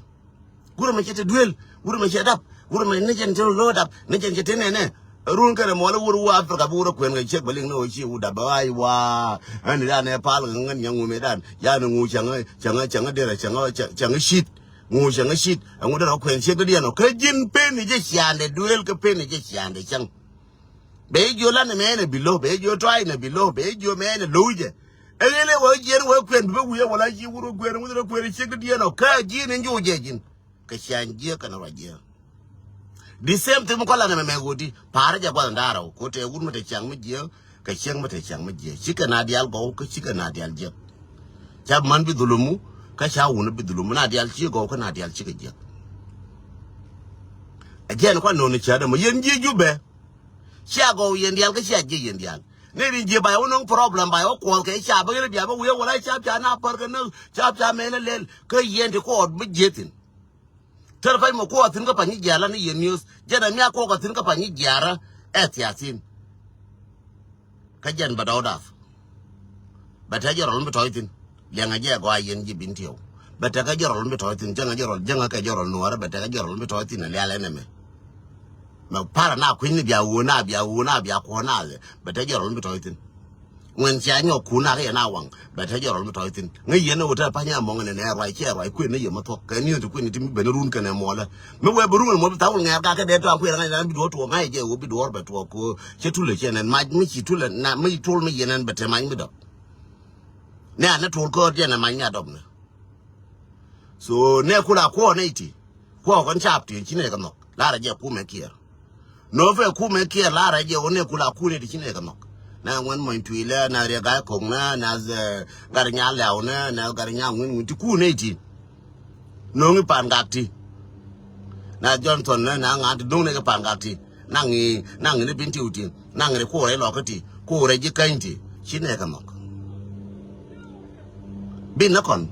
Wurɛ mɛ cɛ te duel wurɛ mɛ cɛ dap wurɛ mɛ ni cɛn cɛ lo dap ni cɛn cɛ te nɛnɛ. Run kɛnɛ mɔlɛ wur wu Africa bi wurɛ kuɛn kɛ ciek bɛ liŋ ni wä ci wu dap bɛ ay wa. Ɛn dan ɛ pal kɛ ŋän nyɛ ŋu mɛ dan yan ŋu cɛŋ cɛŋ cɛŋ derɛ cɛŋ cɛŋ cit. Ŋu cɛŋ cit ɛŋu derɛ kuɛn ciek diɛn ɔ kä ji̱n pen ni jɛ ciandɛ duel kä pen ni jɛ ciandɛ cɛŋ. Bɛ jiö lan mɛn ɛ bi lo̱ bɛ jiö tɔay nɛ bi lo̱ bɛ jiö mɛn ɛ lo̱ jɛ. Ɛ ɣel ɛ wä jiɛn wä kuɛn bi bä wi̱i̱ ɛ wä la ji̱ wur wä kuɛn wä kuɛn ciek di diɛn ɔ kä ji̱n in juɔc jɛ ji̱n. Kɛ ciaŋ jiɛ kɛn ruac jiɛ. The same thing mi kɔ lan mɛ mɛ ɣöö di pa̱a̱rä jɛ guath in da̱a̱r ɔ ko tɛ wur mi tɛ ciaŋ mi jiɛ kɛ ciek mi tɛ ciaŋ mi jiɛ cikɛ na diaal gɔw kä cikɛ na diaal jiɛk. Ca man bi dhulumu kä ca wun bi dhulumu na diaal ci gɔw kä na diaal cikɛ jiɛk. Ɛ jiɛn kɔ noni ca dɛ mɔ yɛn jiɛ Jubɛ. Cia gɔw yɛn diaal kä cia jiɛ yɛn diaal. Ni rin jiɛ ba yɛ wä no̱ŋ problem ba yɛ wä kuɔth kɛ ca bä yɛn diaal bä wi̱i̱ wala ca ca na pär kɛ näk ca ca mɛn lɛl kä yɛn ti kɔɔt bä jiɛ thin. Tɛr pany mɛ kuɔth thin kä pany jiaal ni yɛn news jɛn ɛ mia kuɔk kä thin kä pany jiaal rä ɛ thiathin. Kä jɛn bɛ dɔw dap. Bɛ tɛ jɛ rɔl mi tɔ̱ɔ̱c thi̱n. Liɛŋɛ jɛ gɔaa yɛn ji̱ Bentiu. Bɛ tɛ kɛ jɛ rɔl mi tɔ̱ɔ̱c thi̱n jäŋɛ jɛ rɔl jäŋɛ kɛ jɛ rɔl nuɔɔrɛ bɛ tɛ kɛ jɛ rɔl mi tɔ̱ɔ̱c thi̱n ɛ lial ɛn ɛmɛ. Mɛ parɛ na kui̱ny ni bia ɣöö na bia ɣöö na bia kuɔ̱ɔ̱n na bɛ tɛ jɛ rɔl mi tɔ̱ɔ̱c thi̱n. Ŋuɛn cia nyɔk kun na kɛ yɛ na waŋ bɛ tɛ jɛ rɔl mi tɔ̱ɔ̱c thi̱n ŋä yɛn ɛ wä tɛ pa̱ny amɔŋ ɛn ɛn ɛ ruac cɛ ruac kuën ni yɛ mi thuɔ̱k kɛ ni̱n ti kuën ni ti mi ben run kɛn ɛ muɔlä. Mi wee bi run ɛn muɔl bi tha̱a̱ŋ wul ŋɛɛr gak kɛ dee tɔ̱a̱ŋ kuën ŋa̱c ɛn bi duɔ̱ɔ̱r tuɔɔk ŋa̱c ɛ jɛ ɣöö bi duɔ̱ɔ̱r bɛ tuɔɔk kɛ cɛ tulɛ cɛ nɛn mac mi ci tulɛ na mi ci tul mi yɛn ɛn bɛ tɛ mac mi dɔ̱k. Nɛ anɛ tuɔl kä diɛn ɛ mac ni adɔp nɛ. So nɛ kula kuɔ nɛ iti kuɔ kɔn cap ti ci nɛ kɛ nhɔk. Lar a jɛ kumɛ kiɛr. Nɔ fɛ kumɛ kiɛr lar a jɛ wä nɛ kula kunɛ ti ci nɛ kɛ nhɔk. Nɛ ŋuɛn mɔny tui lɛ nɛ riɛ ga̱a̱c koŋ nɛ nɛ gat nya lɛw nɛ nɛ gat nya ŋuin ŋuin ti kunɛ iti. No̱ŋi pa̱a̱n gak ti. Na Johnson ni na ŋa̱a̱n ti do̱ŋ ni kɛ pa̱a̱n gak ti. Naŋi naŋi ni Bentiu ti naŋi ni kuurɛ lɔkä ti kuurɛ ji̱ käny ti. Ci nɛ kɛ nhɔk. Bin ni kɔn.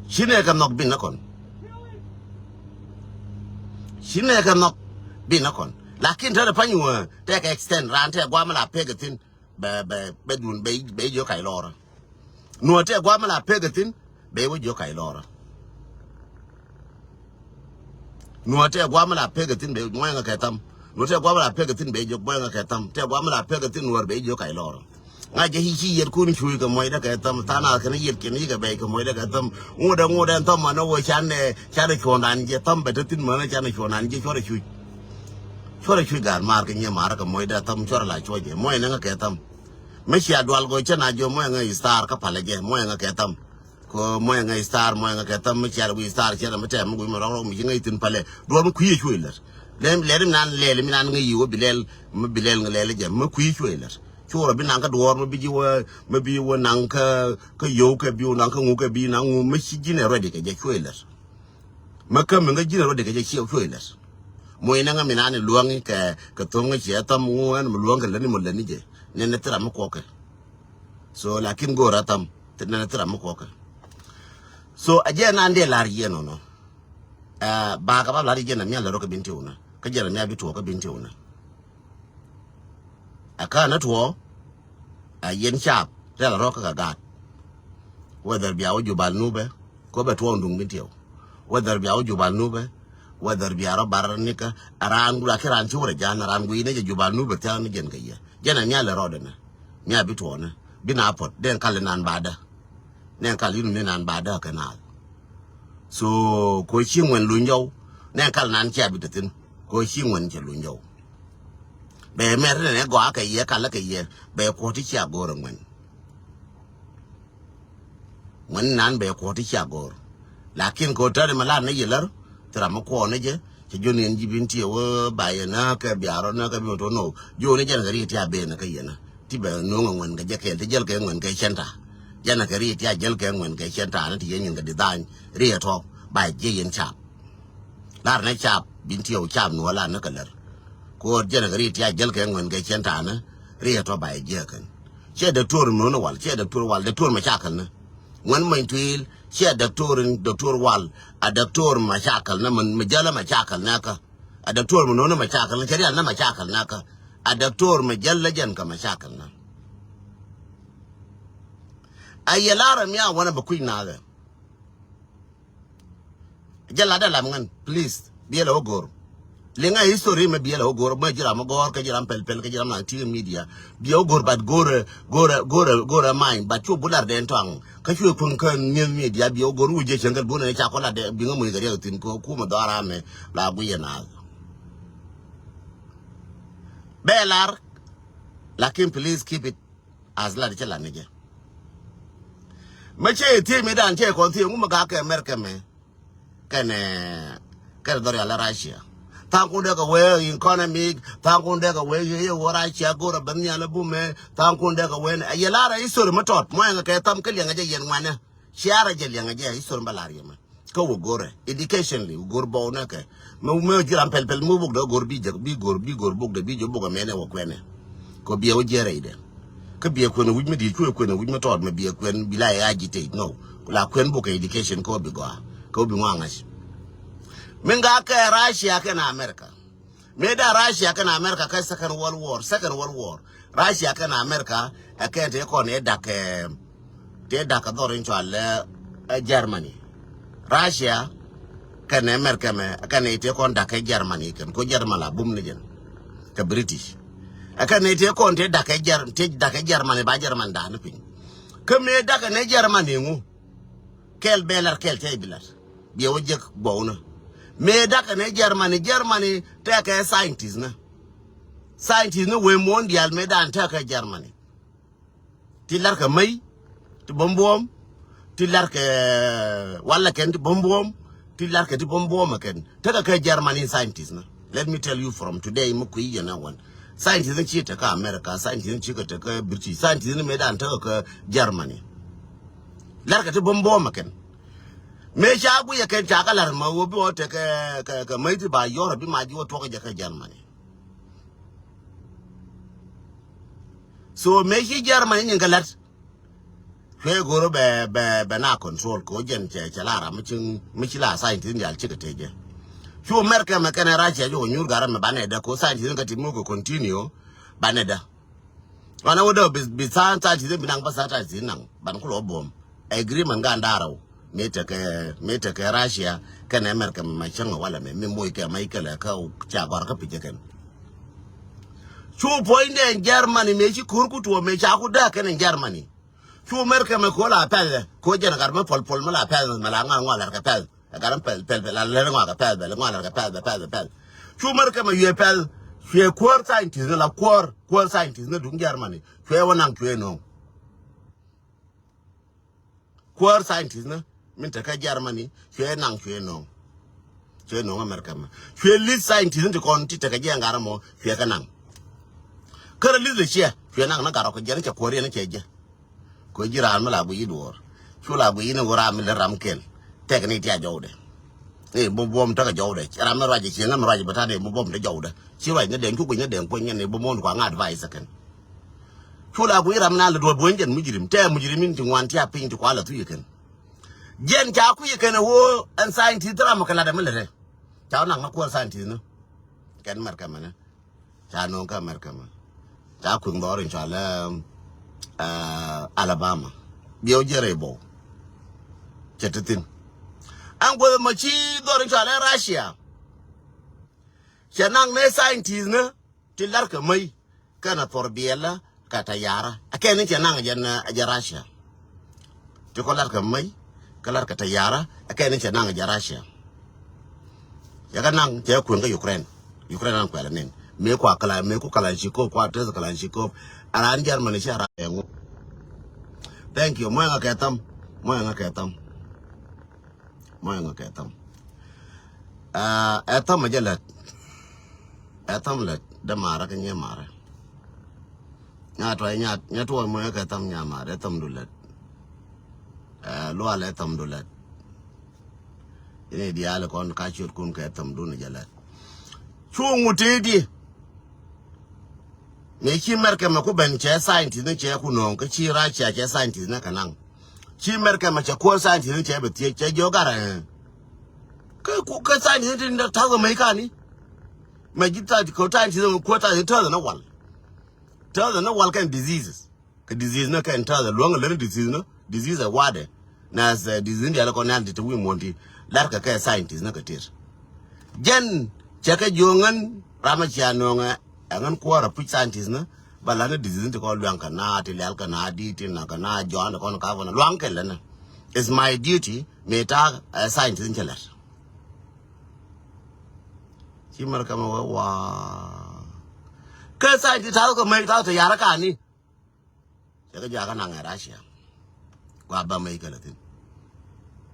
Ci nɛ kɛ nhɔk bin ni kɔn. Ci nɛ kɛ nhɔk bin ni kɔn. Lakin te rɛ pa̱ny wä tɛ kɛ extend raan tɛ guam la pek kɛ thin. Bɛ bɛ bɛ dun bɛ bɛ jiök kac lɔrä. Nuɔ̱ɔ̱r tɛ guam la pek kɛ thin bɛ wä jiök kac lɔrä. Nuɔ̱ɔ̱r tɛ guam la pek kɛ thin bɛ muɔ̱ɔ̱ŋ kɛ tham. Nuɔ̱ɔ̱r tɛ guam la pek kɛ thin bɛ jiök muɔ̱ɔ̱ŋ kɛ tham tɛ guam la pek kɛ thin nuɔ̱ɔ̱r bɛ jiök kac lɔrä. Ŋa̱c jɛ ci ci yiɛt kun cuuc kɛ muɔcdä kɛ thäm, tha̱a̱ŋ nath kɛn yiɛt kɛn yi̱ kɛ bɛc kɛ muɔcdä kɛ thäm. Ŋot ɛ ŋot ɛn thäm mänä wä canɛ, canɛ cuɔ̱ɔ̱ŋdan jɛ thäm bɛ te thi̱n mänä canɛ cuɔ̱ɔ̱ŋdan jɛ cuɔ̱rɛ cuuc. Cuɔ̱rɛ cuuc gaat maar kɛ nyiɛ maar kɛ muɔcdä thäm cuɔ̱rɛ la cuɔ̱c jɛ muɔc ɛn ŋä kɛ thäm. Mi cia dual gɔc cä na jɔ muɔc ɛn ŋä i̱ star kä palä jɛ muɔc ɛn ŋä kɛ thäm. Ko muɔc ɛn ŋä i̱ star muɔc ɛn ŋä kɛ thäm mi cia wi̱i̱ star cia mi tɛm mi gui̱c mi rɔk rɔk mi ci ŋä i̱ thi̱n palä. Duɔl mi kui̱ ɛ cuuc lät. Lɛl, lɛl mi nan lɛl mi nan ŋä i̱ wä bi lɛl, mi bi lɛl ŋä lɛl jɛ mi kui̱ cuuc lät. Cu rɔ bi naŋ kä duɔ̱ɔ̱r mi bi ji̱ wä, mi bi wä naŋ kä, kä yio̱w kɛ bi wä naŋ kä ŋu kɛ bi naŋ ŋu mi ci ji̱n ɛ ready kɛ jɛ cuɛ lät. Mi kä mi ŋä ji̱n ɛ ready kɛ jɛ ciɛ cuɛ lät. Muɔ̱c nɛ ŋä mi nani luäŋi kɛ, kɛ tho̱ŋ ŋä ciɛ thäm ŋu ɛn mi luäŋ kɛ lätni mɔ lätni jɛ. Nɛn ɛ thira mi kuɔkɛ. So lakin go̱o̱r a thäm nɛn ɛ thira mi kuɔkɛ. So a jɛ nan dee lar yɛ nɔnɔ. Ɛ, ba kɛ ba lar yɛ jɛ na mial lɛ rɔ kɛ bin tiw nä kä jɛ na mial bi tuɔɔk kɛ bin tiw nä. Ɛ kä ni tuɔɔ ɛ yɛn caap rɛl rɔ̱ kä kɛ gaat. Whether bia wä Jubal Nubɛ kɔ bɛ tuɔɔk duŋ bin tiɛw. Whether bia wä Jubal Nubɛ, whether bia rɔ bar nikä ɛ raan gula ki raan ci wä rɛ jan raan gui ni jɛ Jubal Nubɛ thiaŋ ni jɛn kɛ yɛ jɛn ɛ nial rɔɔdɛ nɛ. Nia bi tuɔɔk nɛ bi na puɔt den kal inan badä. Nɛ kal yun ni nan badä kɛ naal. So ko ci ŋuɛn luny jɔw nɛ kal nan cia bi te thin. Ko ci ŋuɛn cɛ luny jɔw. Bɛ mɛr nɛ gɔaa kɛ yɛ kal kɛ yɛ bɛ kuɔt ti cia go̱o̱r ŋuɛn. Ŋuɛn nan bɛ kuɔt ti cia go̱o̱r. Lakin ko tɛri ma lar nɛ yɛ lär thira ma kuɔn nɛ jɛ. Cɛ jɔn yɛn ji̱ bin tiɛ wä ba yɛ nä kɛ biarɔ nä kɛ bi wä to no. Jɔn ni jɛn kɛ ri ti a ben kɛ yɛ nä ti bɛ nuŋ ŋuɛn kɛ jɛ kɛl ti jɛl kɛ ŋuɛn kɛ cɛnta. Jɛn kɛ ri ti a jɛl kɛ ŋuɛn kɛ cɛnta nä ti yɛ nyin kɛ design ri tɔ ba jɛ yɛn cap. Lar nɛ cap bin tiɛ wä cap nuɔ lar nä kɛ lär. Ko jɛn kɛ ri ti a jɛl kɛ ŋuɛn kɛ cɛnta nä ri tɔ ba jɛ kɛn. Cɛ doctor mi nä wal cɛ doctor wal doctor ma cakal nä. Ŋuɛn many tuil cɛ doctor doctor wal a doctor ma cakal nä mi jälä ma cakal nä kä. A doctor mi nä ma cakal nä cɛ rial nä ma cakal nä kä. A doctor ma jälä jɛn kä ma cakal nä. A yɛ lar a mia wanɛ bɛ kui̱ nathɛ. Jɛ lat dɛ lam ŋän please biɛl ɛ wä go̱r. Liŋ a history mɛ biɛl ɛ wä go̱r mɛ jiram mɛ gɔ̱r kä jiram pɛl pɛl kä jiram naŋ ti̱i̱ media. Biɛ wä go̱r but go̱r go̱r go̱r go̱r ɛ many but cu bular dɛn tɔaŋ kä cu kuŋ kä nieth media biɛ wä go̱r wi̱c jɛ cieŋ kɛl bun ɛn ca kɔ lat dɛ biŋä muc kɛ riɛk thi̱n kä kumɛ dhɔara mɛ la guic ɛ naath. Bɛ lar lakin please keep it. As lat cɛ lat ni jɛ. Mɛ cɛ thiec mi dan cɛ kɔn thiec ŋu mɛ gak kɛ America mɛ. Kɛnɛ kɛnɛ dhɔr yalɛ Russia. Thaŋ kun dee kɛ wee economic thaŋ kun dee kɛ wee yee wee Russia go̱rɛ ben nhial bumɛ thaŋ kun dee kɛ wee yɛ lar history mi tɔt mɔ ɛŋɛ kɛ tham kä liɛŋɛ jɛ yɛn ŋuanɛ. Ciarɛ jɛ liɛŋɛ jɛ history mi bɛ lar yɛ mɛ. Kä wä go̱rɛ educationally wä go̱r bɔw nɛ kɛ. Mɛ mɛ ji̱ ram pɛl pɛl mɛ wä bok dɛ go̱r bi jɛ bi go̱r bi go̱r bok dɛ bi jɛ bok amɛnɛ wä kuɛnɛ. Kɛ biɛ wä jiɛ rɛy dɛ. Kä biɛ kuɛn wi̱c mɛ di̱i̱t kuɛ kuɛn wi̱c mɛ tɔɔt mɛ biɛ kuɛn bi la yɛ agitate no. Ku la kuɛn bok kɛ education kä wä bi gɔaa kä wä bi ŋɔa ŋa̱c. Min ga kɛ Russia kɛn America. Mëë da Russia kɛn America kä second world war second world war. Russia kɛn America ɛ kɛn te kɔn ɛ dak ɛ te dak ɛ dhɔr in cual ɛ Germany. Russia kɛn America mɛ ɛ kɛn ɛ te kɔn dak ɛ Germany kɛn ko Germany la bum ni jɛn kɛ British. Ɛ kɛn ɛ te kɔn te dak ɛ Ger te dak ɛ Germany ba Germany da ni piny. Kä mëë dak ɛ ni Germany ŋu kɛl bɛ lar kɛl te bi lar. Biɛ wä jek bɔw ni. Mëë dak ɛ ni Germany Germany tɛkɛ scientist ni. Scientist ni wee muɔ̱ɔ̱n diaal mëë dan tekɛ Germany. Ti larkɛ mäy ti buɔ̱m buɔ̱m. Ti larkɛ walɛ kɛn ti buɔ̱m buɔ̱m. Ti larkɛ ti buɔ̱m buɔ̱m ɛ kɛn tekɛ kɛ Germany scientist ni. Let me tell you from today mi kui̱ yɛn ɛ wan. Scientist ni ci tekɛ America scientist ni ci kɛ tekɛ British scientist ni mëë dan tekɛ kɛ Germany. Larkɛ ti buɔ̱m buɔ̱m ɛ kɛn. Mëë ca guic ɛ kɛn ca kɛ lar ma wä bi wä tekɛ kɛ mäy ti ba yɔr ɛ bi ma ji̱ wä tuɔk jɛ kɛ Germany. So mëë ci Germany nyin kɛ la̱t. Cuɛ go̱r bɛ bɛ bɛ na control ko jɛn cɛ cɛ la ram mi ci mi ci la scientist dial cikɛ tëë jɛ. Cu America mɛ kɛnɛ Russia jɛ wä nyuur garɛ mɛ banɛ dä ko scientist kɛ ti mi kɛ continue banɛ dä. Ɣɔn a wä dä bi bi scientist bi naŋ ba scientist naŋ ban kulɔ buɔm. Agreement gan da̱rä wä. Mëë tekɛ mëë tekɛ Russia kɛnɛ America mɛ ma cäŋ walɛ mɛ mi moc kɛ ma ikɛlɛ kä ca gɔr kä pi̱c kɛn. Cu puɔ̱nydɛ ɛn Germany mëë ci ko̱r ku tuɔɔk mëë ca ku dääk kɛn ɛn Germany. Cu America mɛ ko̱ la pɛl, ko̱ jɛn gat mɛ pɔl pɔl mɛ la pɛl mɛ la ŋa̱ ŋɔl lat kɛ pɛl. Ɛ gat mɛ pɛl pɛl pɛl la lɛr ŋɔl kɛ pɛl pɛl ŋɔl lat kɛ pɛl pɛl pɛl pɛl. Cu America mɛ yuɛ pɛl. Cuɛ kuäär scientist ni la kuäär, kuäär scientist ni duŋ Germany. Cuɛ wä naŋ cuɛ no̱o̱ŋ. Kuäär scientist ni min te kä Germany cuɛ naŋ cuɛ no̱o̱ŋ. Cuɛ no̱o̱ŋ America mɛ. Cuɛ lead scientist ni ti kɔn ti te kä jiɛn gat mɔ cuɛ kä naŋ. Kärɛ lead lɛ ciɛ cuɛ naŋ ni gat rɔ kɛ jiɛn cɛ kuäär yɛn cɛ jɛ. Kɛ ji̱ raan mi la guic i̱ duɔ̱ɔ̱r. Cu la guic i̱ ni ɣöö ram mi lät ram kɛl. Tɛk ni ti a jɔwdɛ. Ni bi buɔ̱m tekɛ jɔwdɛ. Ram mi ruac i̱ cieŋ mi ruac i̱ bi ta̱t ni bi buɔ̱m te jɔwdɛ. Ci ruac ni dɛŋ cu guic ni dɛŋ puɔ̱ny ni bi muɔ̱ɔ̱n kua ŋa̱ advice kɛn. Cu la guic ram na lɛ duɔ̱ɔ̱r buɔ̱ny jɛn mujrim. Tɛk mujrimin ti ŋuan ti a piny ti kua la thuc kɛn. Jɛn ca kui̱ kɛn ɣöö ɛn scientist ram kɛ lat ɛmɛ lät ɛ. Ca naŋ na kuɔl scientist ni. Kɛn mɛr kɛ mɛnɛ. Ca no̱o̱ŋ kä America mɛ. Ca kui̱ŋ dhɔr in cɔal ɛ Alabama. Biɛw jiɛn rɛy bɔw. Cɛ ti thin. Ɛn guäth ɛmɔ ci dhɔr in cɔal ɛ Russia. Cɛ naŋ nɛ scientist ni ti la̱rkɛ mäc kɛnɛ thɔr biɛlä kɛ tayara. Ɛ kɛn ni cɛ naŋ jɛn ɛ jɛ Russia. Ti kɔ lat kɛ mäc kä lat kɛ tayara. Ɛ kɛn ni cɛ naŋ jɛ Russia. Cɛ kɛ naŋ cɛ kueŋ kä Ukraine. Ukraine an kuɛl nin mëë kua kala mëë ku Kalashnikov kua teth Kalashnikov. Aran Germany cɛ ran ɛŋu. Thank you. Mɔɛ ŋa kɛ tham. Mɔɛ ŋa kɛ tham. Mɔɛ ŋa kɛ tham. Ɛ tham a jɛ lät. Ɛ tham lät dee marä kä nyɛ marä. Nya tuɔy nya nya tuɔy mɔɛ kɛ tham nya marä ɛ tham du lät. Ɛ lual ɛ tham du lät. Ini diaal kɔn ka ciöt kun kɛ tham du ni jɛ lät. Cu ŋut tëë di. Mëë ci America mɛ ku ben cɛ scientist ni cɛ ku nööŋ kä ci Russia cɛ scientist ni kɛ naŋ. Ci America mɛ cɛ kuɔl scientist ni cɛ bɛ thiec cɛ jiɔ garɛ. Kä ku kä scientist ni ti ta̱th kɛ mec kani. Mɛ ji̱ ta̱th kɛ scientist ni kuɔl scientist ni ta̱th ni wal. Ta̱th ni wal kɛn diseases. Kɛ disease ni kɛn ta̱th luäŋ lär disease ni disease ɛ wadɛ. Nath disease ni dial kɔn nɛn ti ti wi̱i̱ muɔ̱n ti lar kɛ kɛ scientist ni kɛ tir. Jɛn cɛ kɛ jiö ŋän ram a cia nööŋɛ. Ɛ ŋän kuɔɔr a puc scientist ni ba la̱t ni disease ni ti kɔn luaŋ kɛ naa ti lɛl kɛ naa di ti na kɛ naa jɔan kɔn ka fɔn luaŋ kɛ lɛ ni. It's my duty mi ta̱a̱ ɛ scientist ni cɛ lɛt. Ci mɛr kɛ mɛ wee waa kɛ scientist ta̱a̱ kɛ mec ta̱a̱ te yar kani. Cɛ kɛ jɔak kä naŋ ɛ Russia. Kua bä mec kɛ lɛ thi̱n.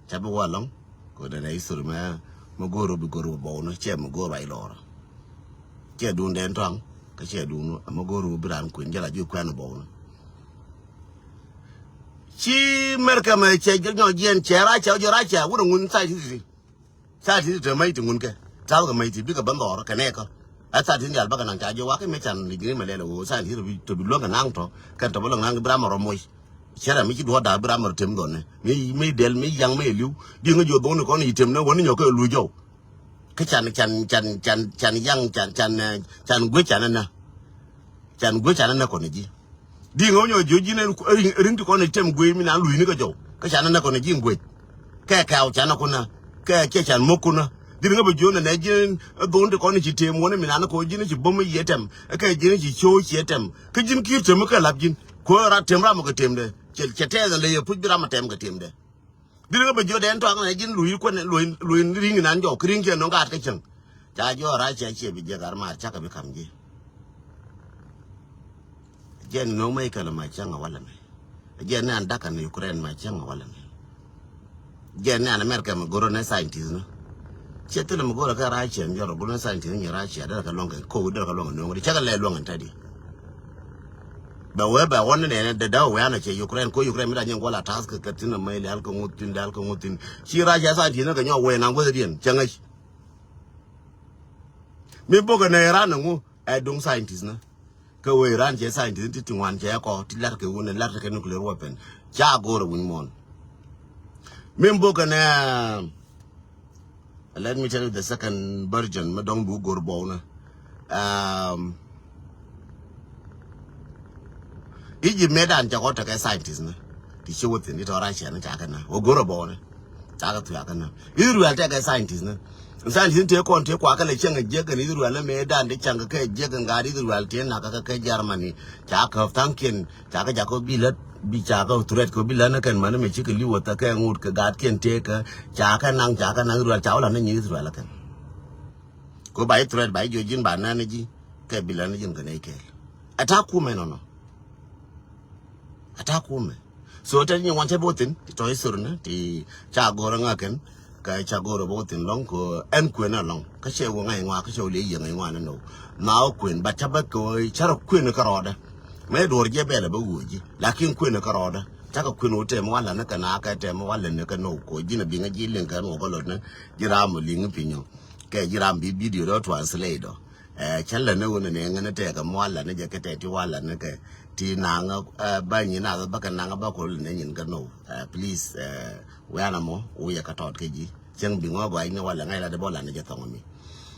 Cɛ bi wä lɔŋ kɛ dɛn ɛ history mɛ mɛ go̱o̱r bi go̱o̱r bi bɔw ni cɛ mɛ go̱o̱r ruac lɔɔrä. Cɛ duun dɛn tɔaŋ kä cɛ duun mɛ go̱o̱r bi raan kuën jɛ la ji̱ kuɛn bɔw ni. Ci America mɛ cɛ jɛ nyɔ jiɛn cɛ Russia jɛ Russia wun a ŋun scientist. Scientist te mec ti ŋun kɛ ta̱th kɛ mec ti bikɛ ben dhɔr kɛ nɛɛkä. A scientist dial bäkɛ naŋ ca jiɔ wakɛ mi can ni gini mɛ lɛl ɣöö scientist te bi luäŋ kɛ naŋ tɔ kɛn tɔ bi luäŋ naŋ bi ram rɔ moc. Cɛ ram mi ci duɔ̱ɔ̱r da̱a̱k bi ram rɔ tem dhɔn ni mi mi dɛl mi yaŋ mi li̱w. Di ŋä jiɔ dhɔn ni kɔn yi tem ni wä ni nyɔk kɛ luc jɔw. Kä can can can can can yaŋ can can can guec can ɛnä. Can guec can ɛnä kɔn ji̱. Di ŋä wä nyɔ jiö ji̱n ɛn ri̱ŋ ti kɔn item guec mi nan lui̱ni kä jɔw kä can ɛnä kɔn ji̱ guec. Kɛ kɛw can ɛkunä kɛ cɛ can mo̱k kunä. Di ŋä bɛ jiö nɛ nɛ ji̱n dhon ti kɔn ci tem wä ni mi nan kɔ ji̱n ci bo̱m i̱ yiɛ tɛm kɛ ji̱n ci cio̱o̱c ciɛ tɛm kä ji̱n ki̱i̱r tem kɛ lap ji̱n. Kuäär rat tem ram kɛ temdɛ cɛ tɛth ɛn lɛ yɛ puc bi ram ɛ tɛm kɛ temdɛ. Dhil kä bɛ jiɔ dɛn tɔak nɛ ji̱n lui̱ kuɛn lui̱ ri̱ŋ nan jɔk ri̱ŋ kiɛ nɔŋ gaat kä cäŋ. Ca jiɔ rac cɛ ciɛ bi jiɛ gat maar cakɛ bi kam ji̱. Jiɛn nɔŋ mɛ ikɛl ma cäŋ a walɛ mɛ. Jiɛn nɛ an dakan Ukraine ma cäŋ a walɛ mɛ. Jiɛn nɛ an America mɛ goro nɛ scientist nɔ. Ciɛ thilɛ mɛ goro kɛ rac cɛ jɔr goro nɛ scientist nɔ nyɛ rac cɛ dɛrɛ kɛ luɔŋ kɛ kow dɛrɛ kɛ luɔŋ kɛ nuɔŋ di cakɛ lɛ luɔŋ kɛ tɛdi. Bɛ wee bɛ ɣɔn ni nɛnɛ dee dee wee an a cɛ Ukraine ko Ukraine mi da nyin guɔ la ta̱th kɛ kɛ thin amɛ lial kɛ ŋuth thin lial kɛ ŋuth thin. Ci rac ɛ scientist ni kɛ nyɔk wee na guäth diɛn cɛ ŋäc. Mi bok ɛnɛ Iran ɛŋu ɛ duŋ scientist ni. Kɛ wee Iran cɛ scientist ti ti ŋuan cɛ kɔ ti lat kɛ wun lat kɛ nuclear weapon. Ca go̱o̱r ɛ wun muɔ̱ɔ̱n. Mi bok ɛnɛ Let me tell you the second version mi dɔŋ bi wä go̱r bɔw ni. Um, Egypt mëë dan cɛ kɔ tekɛ scientist ni. Ti ci wä thin itɔ Russia ni ca kɛ na wä go̱r bɔw ni. Ca kɛ thuya kɛ na Israel tekɛ scientist ni. Scientist tëë kɔn tëë kuakä lɛ cäŋ a jiäk kɛn Israel ni mëë dan ti cäŋ kɛ kɛ jiäk kɛn gaat Israel tëë nak kɛ kɛ Germany. Ca kɛ thaŋkiɛn ca kɛ jakä bi lät bi ca kɛ threat kɛ bi lät ni kɛn mani mɛ cikɛ li̱w a thäkɛ ŋut kɛ gaatkiɛn tëë kɛ ca kɛ naŋ ca kɛ naŋ Israel ca wä lät ni nyi Israel kɛn. Kɛ ba i̱ threat ba i̱ jiɔ ji̱n ba nɛn ni ji̱ kɛ bi lät ni ji̱n kɛ nɛy kɛɛl. Ɛ ta̱a̱ kumɛ nɔnɔ. Ɛ ta̱a̱ kumɛ. So tɛt nyin wan cɛ bä wä thi̱n ti tɔ̱ history ni ti ca go̱rä ŋa̱kɛn. Kɛ ca go̱rä bä wä thi̱n lɔ̱ŋ kɛ ɛn kuën ɛlɔ̱ŋ kä cɛ wä ŋa̱c ŋɔak kä cɛ wä liɛ yiëŋ ŋa̱c ŋɔak ni nɔw. Ma wä kuën but ca bä kɛ wä ca rɔ kuën kä rɔɔdä. Mɛ duɔr jɛ bɛl ɛ bä wuɔ̱c ji̱ lakin kuën kä rɔɔdä ca kɛ kuën wä tɛm wä län ni kɛ na kɛ tɛm wä län ni kɛ nɔw kɛ wä ji̱n ɛ biŋä ji̱ liŋ kɛ nɔw kä lɔt ni ji̱ ram wä liŋ piny ɔ. Kɛ ji̱ ram bi video dɔ translate dɔ. Ɛ cä län ni wä ni nɛ ŋän tɛk ɛ mɔ län ni jɛ kɛ tɛk ti wä län ni kɛ ti naŋ ɛ bä nyin a bä kɛ naŋ bä kol ni nyin kɛ nɔw. Ɛ please ɛ wɛn a mɔ wä yɛ kɛ tɔt kɛ ji̱ cäŋ bi ŋɔ gɔac ni wä län ŋa̱c la di bä län ni jɛ thɔŋ mi.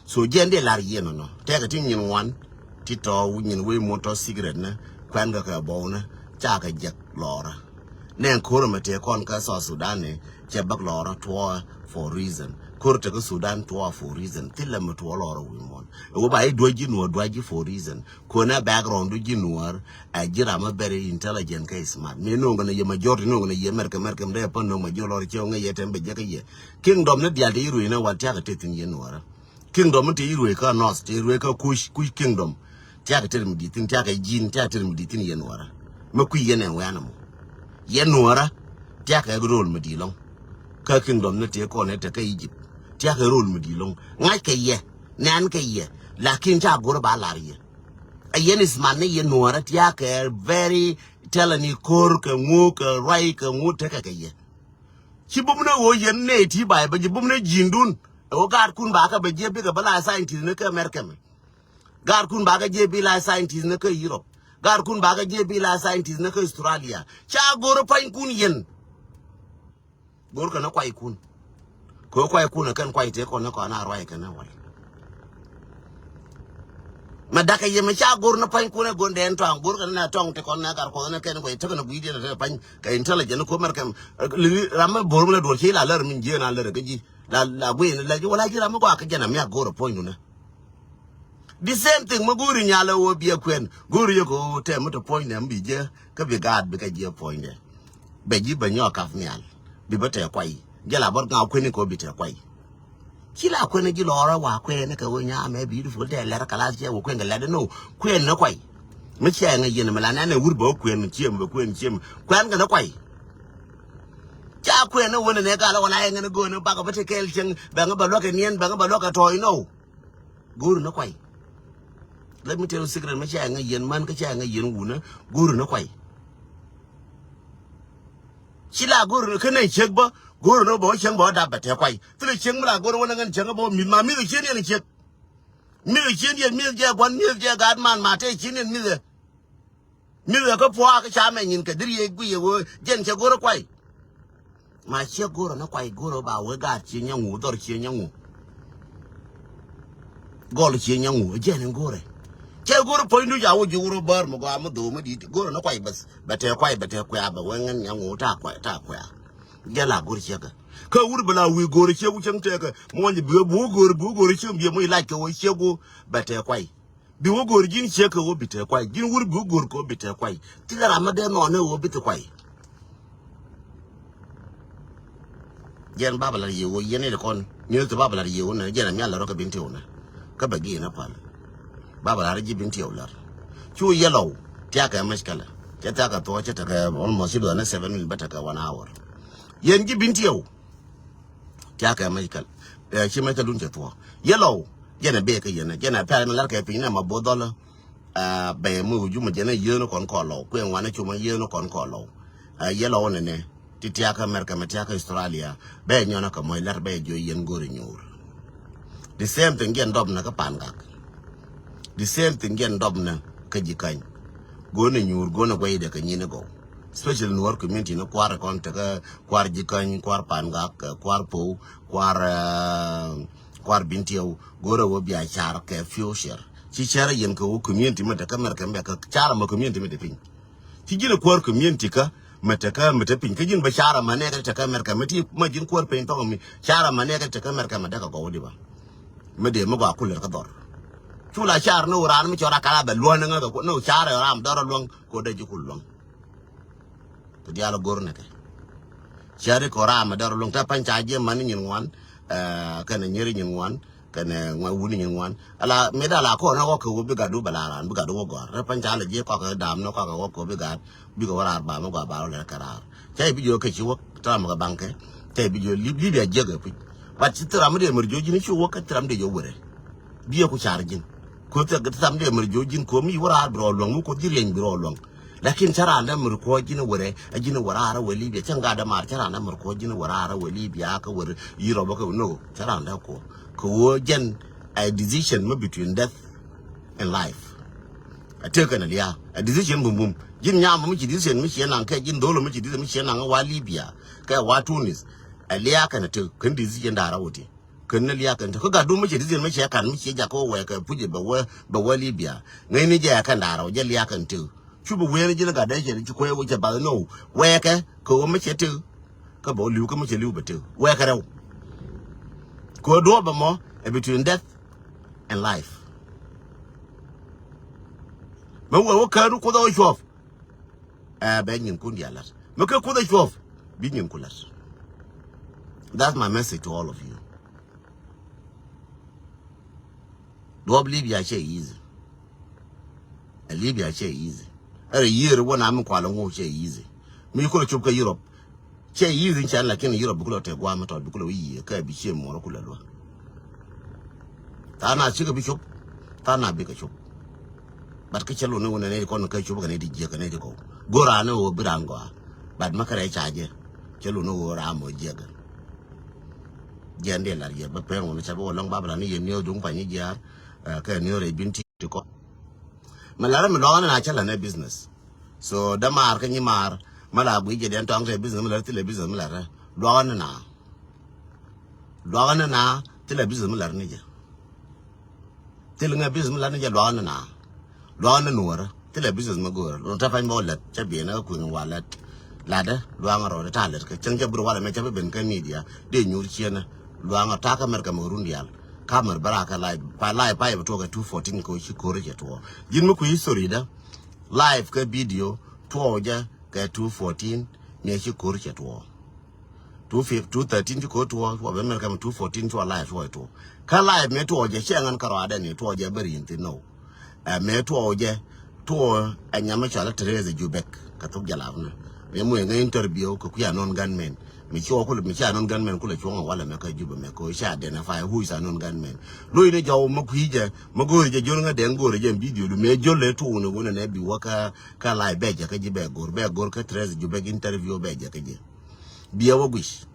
So jɛn di lar yien nɔ tɛk ti nyin wan ti tɔ nyin wä mɔ tɔ secret ni kuɛn kɛ kɛ bɔw ni ca kɛ jɛk lɔrä. Nɛ ko̱r mɛ tëë kɔn kä South Sudan ni cɛ bäk lɔrä tuɔɔ for reason. Ko̱r tekä Sudan tuɔɔ for reason. Thilɛ mɛ tuɔɔ lɔrä wi̱i̱ muɔ̱n. Ɛ wä ba i̱ duäc ji̱ nuɔ̱ɔ̱r duäc ji̱ for reason. Kuɔnɛ background du ji̱ nuɔ̱ɔ̱r ɛ ji̱ ram mɛ very intelligent kɛ smart. Mi no̱o̱ŋ kɛn yɛ majority no̱o̱ŋ kɛn yɛ mɛrkɛ mɛrkɛ mɛ dee pän no̱o̱ŋ majority lɔrä cɛ ŋäc yɛ tɛm bɛ jɛ kä yɛ. Kingdom ni dial ti i̱ ruëc ni wal tiakä teth thi̱n yɛ nuɔ̱ɔ̱rä. Kingdom mi te i̱ ruëë kä north te i̱ ruëë kä kuc kuc kingdom. Tiakä tet mi di̱t thi̱n tiakä ji̱n tiakä tet mi di̱t thi̱n yɛn nuɔ̱ɔ̱rä. Mi kui̱ yɛn ɛn wɛ̈n ɛmɔ yɛn nuɔ̱ɔ̱rä. Tiakä ɛk rol mi di̱t lɔ̱ŋ. Kä kingdom ni te kɔn ɛ te kä Egypt tiakä rol mi di̱t lɔ̱ŋ. Ŋa̱c kɛ yɛ nɛn kɛ yɛ. Lakin ca go̱r ba lar yɛ. Ɛ yɛn is man ni yɛn nuɔ̱ɔ̱rä tiakä very tɛlɛ ni ko̱r kɛ ŋu kɛ ruac kɛ ŋu tekɛ kɛ yɛ. Ci bum ni ɣöö yɛn nɛy ti bay bä ji̱ bum ni ji̱ndun. Ɛ ɣöö gaatkun bakä bɛ jiɛ bikɛ bä la scientist ni kä America mɛ. Gaatkun bakä jiɛ bi la scientist ni kä Europe. Gaatkun bakä jiɛ bi la scientist ni kä Australia. Ca go̱r puɔ̱nykun yɛn. Go̱r kɛn kuaykun. Kɛ kuaykun ɛ kɛn kuay tëë kɔn ni kɔn a ruac kɛn ɛ wal. Mɛ dakɛ yɛ mɛ ca go̱r ni puɔ̱nykun ɛ go̱n dɛn tɔaŋ go̱r kɛn ni tɔaŋ ti kɔn ni kar kuɔth ni kɛn kuay tekɛ ni gui̱diɛn ɛ puɔ̱ny kɛ intelligent ni ko̱ mɛr kɛm. Ram mɛ bo̱r mi la duɔl ci la lär min jieen a lär kä ji̱. La la guiy ni lɛ ji̱ wala ji̱ ram mi gɔaa kä jɛn a mi a go̱r ɛ puɔ̱nydun ɛ. The same thing mi go̱o̱ri nyal ɛ ɣöö biɛ kuɛn go̱o̱ri yɛ kɛ ɣöö tɛm mi te puɔ̱nydɛ mi bi jiɛ kä bi gaat bikɛ jiɛ puɔ̱nydɛ. Bɛ ji̱ bɛ nyɔk kap nhial bi bä tɛ kuay. Jɛ la bä ŋa kuɛn kɛ ɣöö bi tɛ kuay. Ci la kuɛn ji̱ lɔɔrä wa kuɛn kɛ ɣöö nyamɛ beautiful tɛ lɛr kɛ la ciɛ wä kuɛn kɛ lɛr ni no kuɛn ni kuay. Mi ciɛ ŋa yɛn mi la nɛn ɛ wur bä kuɛn ciɛ mi bɛ kuɛn ciɛ mi kuɛn kɛ ni kuay. Ca kuɛn ni wä ni nɛ gal wä la yɛ ŋa ni go̱o̱n ni bakɛ bä ti kɛɛl cieŋ bɛ ŋa bɛ luäk kɛ niɛn bɛ ŋa bɛ luäk kɛ tɔɔy no. Go̱o̱ri ni kuay. Let me tell you secret mi ca ŋa yien man kä ca ŋa yien wunä. Go̱o̱ri ni kuay. Ci la go̱o̱ri ni kä nɛ ciek bä. Go̱o̱ri ni bä wä cieŋ bä wä dap bɛ tɛ kuay. Thilɛ cieŋ mi la go̱o̱ri wä ni ŋän cieŋ bä wä mi̱th ma mi̱th cien yɛn ciek. Mi̱th cien yɛn mi̱th jɛ gua̱n mi̱th jɛ gaat man ma tɛ cien yɛn mi̱th ɛ. Mi̱th ɛ kä pua̱a̱ kä ca mɛ nyin kɛ dhir yɛ guiy ɛ wee jɛn cɛ go̱o̱ri kuay. Ma ciɛ go̱rä ni kuay go̱rä ba wee gaat ciɛ nyɛ ŋu dhɔr ciɛ nyɛ ŋu. Gɔl ciɛ nyɛ ŋu jɛn in go̱rä. Cɛ go̱rä puɔ̱ny duc a wä ji̱ wurä bär mi gɔaa mi dho̱o̱ mi di̱t go̱rä ni kuay bäth bɛ tɛ kuay bɛ tɛ kuay a bɛ wee ŋän nyɛ ŋu ta kuay ta kuay. Jɛ la go̱r ciɛ kɛ kä wur bɛ la wi̱i̱ go̱rä ciɛ ku cäŋ tɛkɛ muɔ̱ny bi wee bi wä go̱rä bi wä go̱rä ciɛ biɛ muɔ̱ny lac kɛ wä ciɛ ku bɛ tɛ kuay. Bi wä go̱o̱r ji̱n ciek kɛ wä bi te kuay ji̱n wur bi wä go̱o̱r kɛ wä bi te kuay. Ti la ram ma dee nɔɔn ni wä bi te kuay. Jɛn baba lar yie wä yɛn ni kɔn ni ti baba lar yie wä ni jɛn a mial lar wä kɛ bin ti wä ni. Kä bɛ gi̱i̱n a pal. Baba lar ji̱ bin ti wä lar. Cu yɛlɔw tiakɛ mɛc kɛlɛ cɛ tiakɛ thuɔ cɛ tekɛ almost ci duɔth ni seven minutes bä tekɛ one hour. Yɛn ji̱ bin ti wä. Tiakɛ mɛc kɛl. Ɛ ci mɛc kɛl dun cɛ thuɔ̱k. Yɛlɔw jɛn ɛ bek kä yɛn jɛn ɛ pɛl mi lar kɛ piny nɛ ma both dhɔl. Ɛ bɛ mi wi̱c jumɛ jɛn ɛ yien kɔn kɔlɔw kuɛ ŋuan ɛ cumɛ yien kɔn kɔlɔw. Ɛ yɛlɔw nɛ nɛ ti tiakä America mɛ tiakä Australia bɛ nyɔn ɛ kɛ mɔc lar bɛ jiɔ yɛn go̱r ɛ nyuur. The same thing jɛn dɔp nɛ kä pan gak. The same thing jɛn dɔp nɛ kä ji̱ kany. Go̱n ɛ nyuur go̱n ɛ guɛy dɛ kɛ nyin ɛ gɔw. Especially nuɔr community ni kuar ɛ kɔn tekä kuar jikäny kuar pangak kuar pow kuar kuar bintiɛw go̱rɛ wä biacar kɛ future. Ci cɛrɛ yɛn kɛ wä community mɛ tekä mɛrkɛ mɛ kɛ carɛ mɛ community mɛ te piny. Ci ji̱n kuar community kä mɛ tekä mɛ te piny kä ji̱n bä carɛ mɛ nɛkɛ tekä mɛrkɛ mɛ ti mɛ ji̱n kuar piny thɔk mi carɛ mɛ nɛkɛ tekä mɛrkɛ mɛ däkɛ gɔw di ba. Mi dee mi gɔaa kulɛ kä dhɔr. Cu la car ni wä raan mi cɔra kala bɛ luɔ̱n ni ŋäk kɛ ku ni wä car ɛ ram dhɔr luɔ̱ŋ ko dee ji̱ kul luɔ̱ŋ. Ti diaal go̱r ni kɛ. Cari kɔ ram mi dhɔr luɔ̱ŋ te pany ca jiɛ man ni nyin ŋuan. Kɛn nyeri nyin ŋuan. Kɛn ŋuan wuni nyin ŋuan. Ala mi da la kɔ ni wä kɛ wä bi gat du bɛ la ran bi gat du wä gɔr. Te pany ca la jiɛ kɔkɛ dam ni kɔkɛ wä kɛ wä bi gat. Bikɛ wä raar ba mi gɔaa ba wä lɛ kɛ raar. Cɛ i̱ bi jiɔ kɛ ci wä tram kɛ baŋ kɛ. Cɛ i̱ bi jiɔ Lib- Libya jiɛk ɛ puc. But ci thil ram mi dee mɛr jiɔ ji̱n ci wä kä thil ram dee jiɔ wärɛ. Biɛ ku car ji̱n. Ko thil ram dee mɛr jiɔ ji̱n ko mi wä raar bi rɔ luɔ̱ŋ mi ko ji̱ riɛny bi rɔ luɔ̱ŋ. Lakin cä raan dee mɛr kuɔ ji̱n wärɛ a ji̱n wä raar a wä Libya cä ŋa̱t dee maar cä raan dee mɛr kuɔ ji̱n wä raar a wä Libya kä wär Europe kä no cä raan dee kuɔ. Kɛ wä jɛn a decision mi between death in life. A tek kɛn a lia̱a̱ a decision bum bum. Ji̱n nyam mi ci decision mi ciɛ naŋ kɛ ji̱n dhol mi ci decision mi ciɛ naŋ wa Libya kɛ wa Tunis. A lia̱a̱ kɛn a tek kɛn decision da̱r a wä ti kɛn ni lia̱a̱ kɛn tek kä gat dum mi ci decision mi ciɛ kan mi ciɛ jak kɛ wä wɛɛkɛ puc bɛ wä bɛ wä Libya ŋäcni jɛ kɛn da̱r a wä jɛ lia̱a̱ kɛn tek. Cu bi wee ni ji̱n gat dee cɛ ci kuɛ wä cɛ bath ni wä wɛɛkɛ kɛ wä mi ciɛ tek. Kä bɛ wä li̱w kä mi ciɛ li̱w bɛ tek wɛɛkɛ rɛw. Kɛ wä duɔ̱ɔ̱p bɛ mɔ a between death and life. Mɛ wee wä käädu kuoth a wä cuɔp. Ɛ bɛ nyin kun dia lat mɛ kɛ kuoth a cuɔp. Bi nyin ku lat. That's my message to all of you. Duɔp Libya cɛ easy. Ɛ Libya cɛ easy. Ɛ rɛ yiër wä na mi kual ŋu cɛ easy. Mi kulɛ cop kɛ Europe. Cɛ yiëë thi̱n can lakin Europe bi kulɛ tɛk gua̱a̱m mi tɔt bi kulɛ wi̱i̱ yiëë kɛ bi cië muɔrä kulɛ luä. Tha̱a̱ŋ na cikɛ bi cop. Tha̱a̱ŋ na bikɛ cop. But kä cɛ lun ni wun ni kɔn kä cop kɛ ni ti jiäk kɛ ni ti kɔw. Go̱o̱r raan ni ɣöö bi raan gɔaa. But mä kärɛ ca jɛ cɛ lun ni ɣöö raan mɔ jiäk. Jiɛn diɛ lar yɛ bä pɛn wun ca bi wä lɔŋ Babilɔn ni yɛ niöör duŋ pany jiaar. Kɛ niöör rɛy bin ti ti kɔn. Mɛ lar mi lɔŋ ni na cä län ɛ business. So dämaar kä nyimaar mä la guic jɛ diɛn tɔŋ te business mi lät thilɛ business mi lät rɛ luakä ni na. Luakä ni na thilɛ business mi lät ni jɛ. Thil ŋɛ business mi lät ni jɛ luakä ni na. Luakä ni nuɔrä thilɛ business mi go̱o̱rä lun te pany bä wä lät cä biɛn kä kui̱n wa lät. Latdä luakä rɔɔdɛ ta̱a̱ lät kä cäŋ cä bir walɛ mɛ cä bi ben kä media dee nyuur cienä. Luakä ta̱a̱ kä mɛr kɛ mɛ run diaal kä mɛr bä rakä live pa live pa yɛ bi tuɔɔk kɛ two fourteen kɛ ci ko̱r cɛ tuɔɔk. Ji̱n mi kui̱ history dä. Live kɛ video tuɔɔk jɛ kɛ two fourteen miɛ ci ko̱r cɛ tuɔɔk. Two fifteen, two thirteen ci ko̱r tuɔɔk, tuɔɔk bɛ mɛn kɛ mi two fourteen tuɔɔk live tuɔɔk tuɔɔk. Kä live mi tuɔɔk jɛ cɛ ŋän kärɔadɛ ni tuɔɔk jɛ bä ri̱i̱n thin nɔw. Ɛ mi tuɔɔk jɛ tuɔɔk ɛ nyam mi cɔal Teresa Jubek kɛ thok jalap ni. Mi mu ŋä interview kɛ kui̱ unknown gunmen. Mi ci wä kulɛ mi ci unknown gunmen kulɛ cuɔ̱ŋ ɛ walɛ mɛ kä Jubɛ mɛ kɛ ca identify who is unknown gunmen. Lo̱c ni jɔw mɛ kui̱ jɛ mɛ go̱o̱ri jɛ jol ŋä dɛŋ go̱o̱ri jɛ video du mɛ jol lɛ tuuni wunɛ nɛ bi wä kä kä live bɛ jɛ kä ji̱ bɛ go̱o̱r bɛ go̱o̱r kä Teresa Jubɛ interview bɛ jɛ kä ji̱. Biɛ wä guic.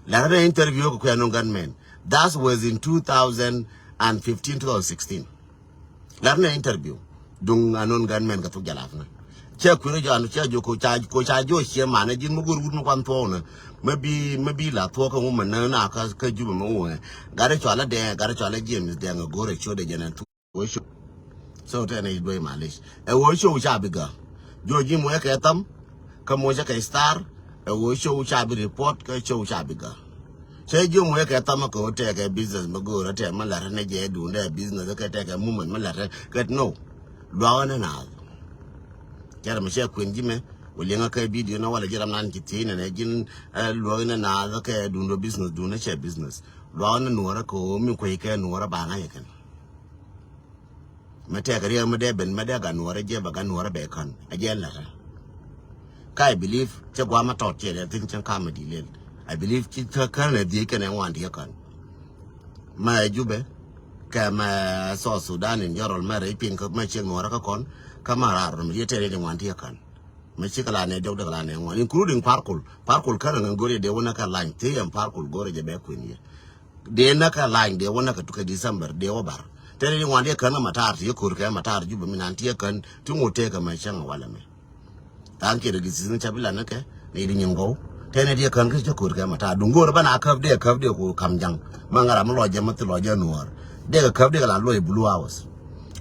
Lar nɛ interview kɛ kui̱ unknown gunmen. That was in two thousand and fifteen, two thousand sixteen. Lar nɛ interview duŋ unknown gunmen kɛ thuk jalap ni. Cɛ kui̱n jɔan cɛ jo ko ca ko ca jo cie manɛ ji̱n mi go̱r wut mi kuan thuɔk ni. Mi bi mi bi la thuɔk kɛ ŋu mɛ nä na kä kä Jubɛ mɛ ŋu ɛ. Gat cɔal a Dɛŋ gat cɔal a James Dɛŋ go̱r ɛ ciöt ɛ jɛn ɛ thuk. Wee show. So tɛn i̱ duee malic ɛ wee show ca bi gä. Jo ji̱ muɔc kɛ tham kä muɔc kɛ star. Ɛ wee show ca bi report kä show ca bi gä. Cɛ ji̱ muɔc kɛ tham kä wä tɛkɛ business mi go̱o̱rä tɛk mi la̱rä ni jɛ duundɛ business kɛ tɛkɛ movement mi la̱rä kɛ no. Luakä ni naath. Cɛ ram cɛ kuën ji̱ mɛ wä liɛŋä kɛ video ni walɛ ji̱ ram nan ci thiec nɛ nɛ ji̱n. Luakä ni naath kɛ duundɛ business duundɛ cɛ business. Luakä ni nuɔrä kɛ wä mi kuec kɛ nuɔrä ba ŋa̱c kɛn. Mɛ tɛk riɛk mɛ dee ben mɛ dee gat nuɔrɛ jiɛ bɛ gat nuɔrɛ bɛ kän a jiɛ la̱tɛ. Ka I believe cɛ guamä tɔt cɛ lɛl thin cɛ kamä di lɛl. I believe ci kä kän lɛ dhiec kɛnɛ ŋuan diɛ kän. Mɛ Jubɛ kɛ mɛ South Sudan in general mɛ rɛy piny kä mɛ ciek nuɔrɛ kä kɔn kä mɛ raar rɔ mi diɛ tɛrɛ di ŋuan diɛ kän. Mɛ ci kɛ la nɛ jɔk dek la nɛ ŋuan including Parkul. Parkul kän rɛ ŋɛ go̱rɛ dee wä nɛ kɛ lany thiec ɛn Parkul go̱rɛ jɛ bɛ kui̱n yɛ. Dee näk kɛ lany dee wä näk kɛ December dee wä bar. Tɛn di ŋuan dee kän kɛ matar ti yɛ ko̱r kɛ matar Jubɛ mi nan ti yɛ kän ti ŋot tëë kɛ mɛ cäŋ walɛ mɛ. Tha̱a̱ŋ kiɛ dee di season ca bi lan näk kɛ ni di nyin gɔw. Tɛn di yɛ kän kä cä ko̱r kɛ matar duŋ go̱o̱r bä na käp dee käp dee ku kam jaŋ. Ma ŋa̱r am lɔc jɛ ma thi lɔc jɛ nuɔɔr. Dee kɛ käp dee kɛ la luɔc blue house.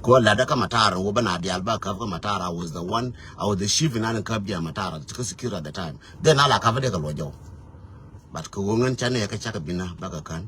Kɛ wä lat dä kä matar wä bä na diaal ba käp kä matar I was the one I was the chief in an käp jɛ matar kä secure at the time. Then ala käp dee kɛ luɔc jɔw. But kɛ ɣöö ŋän ca nɛɛkä cakɛ binä bakɛ kän.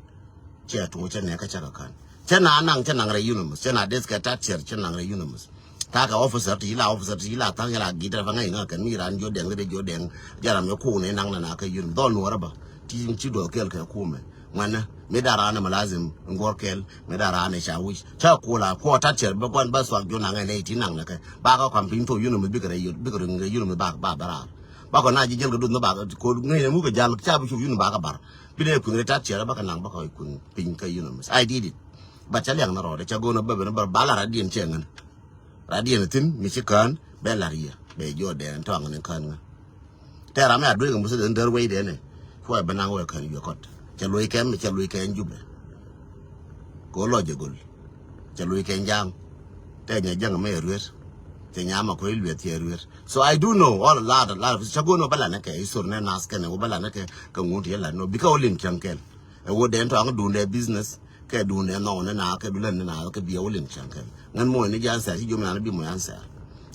Cɛ tuɔɔk cɛ nɛɛkä cakɛ kän. Cä na naŋ, cä naŋ rɛy UNMISS, cä na deth kɛ tat cɛr, cä naŋ rɛy UNMISS. Takɛ officer ti la, officer ti la thaŋ yɛ la git rɛ fa ŋäc ŋä kɛn mi ran jiɔ dɛŋ ri jiɔ dɛŋ. Jɛ ram yɛ kuŋ ni naŋ na na kä UNMISS. Dhɔl nuɔrä bä. Ti ci duɔth kɛl kɛ kumɛ. Ŋuanɛ mi da ran mɛ lazim ŋuɔr kɛl, mi da ran ca wic. Cä kula kuɔ tat cɛr bä guan bä thuak jiɔ naŋ nɛ ti naŋ nɛ kɛ. Ba kä kɔm piny thok UNMISS bikɛ rɛy, bikɛ rɛy UNMISS ba, ba bä raar. Ba kɔ na ji̱ jɛl kɛ duth ni ba kɛ kod ŋäc nɛ mukɛ jal ca bi cop UNMISS ba kɛ bar. Bi dee kui̱ rɛ tat cɛr bä kɛ naŋ bä kɛ kui̱ piny kä UNMISS. I did it. But ca liak na rɔɔdɛ ca go̱o̱n a bä ben a bär ba la radiɛn cɛ ŋän. Radiɛn thi̱n mi ci kään bɛ lar yɛ bɛ jiɔ dɛn tɔaŋ ni kään ŋän. Tɛ ram ya dueek a muth dee ni där wei dee ni. Cuɔ bɛ naŋ wɛ kään yuɛ kɔt. Ca luɔi kɛn mi ca luɔi kɛn Jubɛ. Ko lɔ jɛ gol. Ca luɔi kɛn ja̱a̱ŋ. Tɛ nyɛ ja̱ŋ mɛ ruet. Tɛ nyɛ ma kuec lueth cɛ ruet. So I do know all a lot, a lot of, ca go̱o̱n wä bä la ni kɛ isor nɛ nath kɛn wä bä la ni kɛ kɛ ŋun ti yɛ la no bikɛ wä lim cäŋ kɛl. Ɛ wä dɛn tɔaŋ duundɛ business. Kɛ duundɛ nhɔw ni na kɛ dulän ni na kɛ biɛ wä lim cäŋ kɛn. Ŋän moc ni jɛ answer ci jom nan bi moc answer.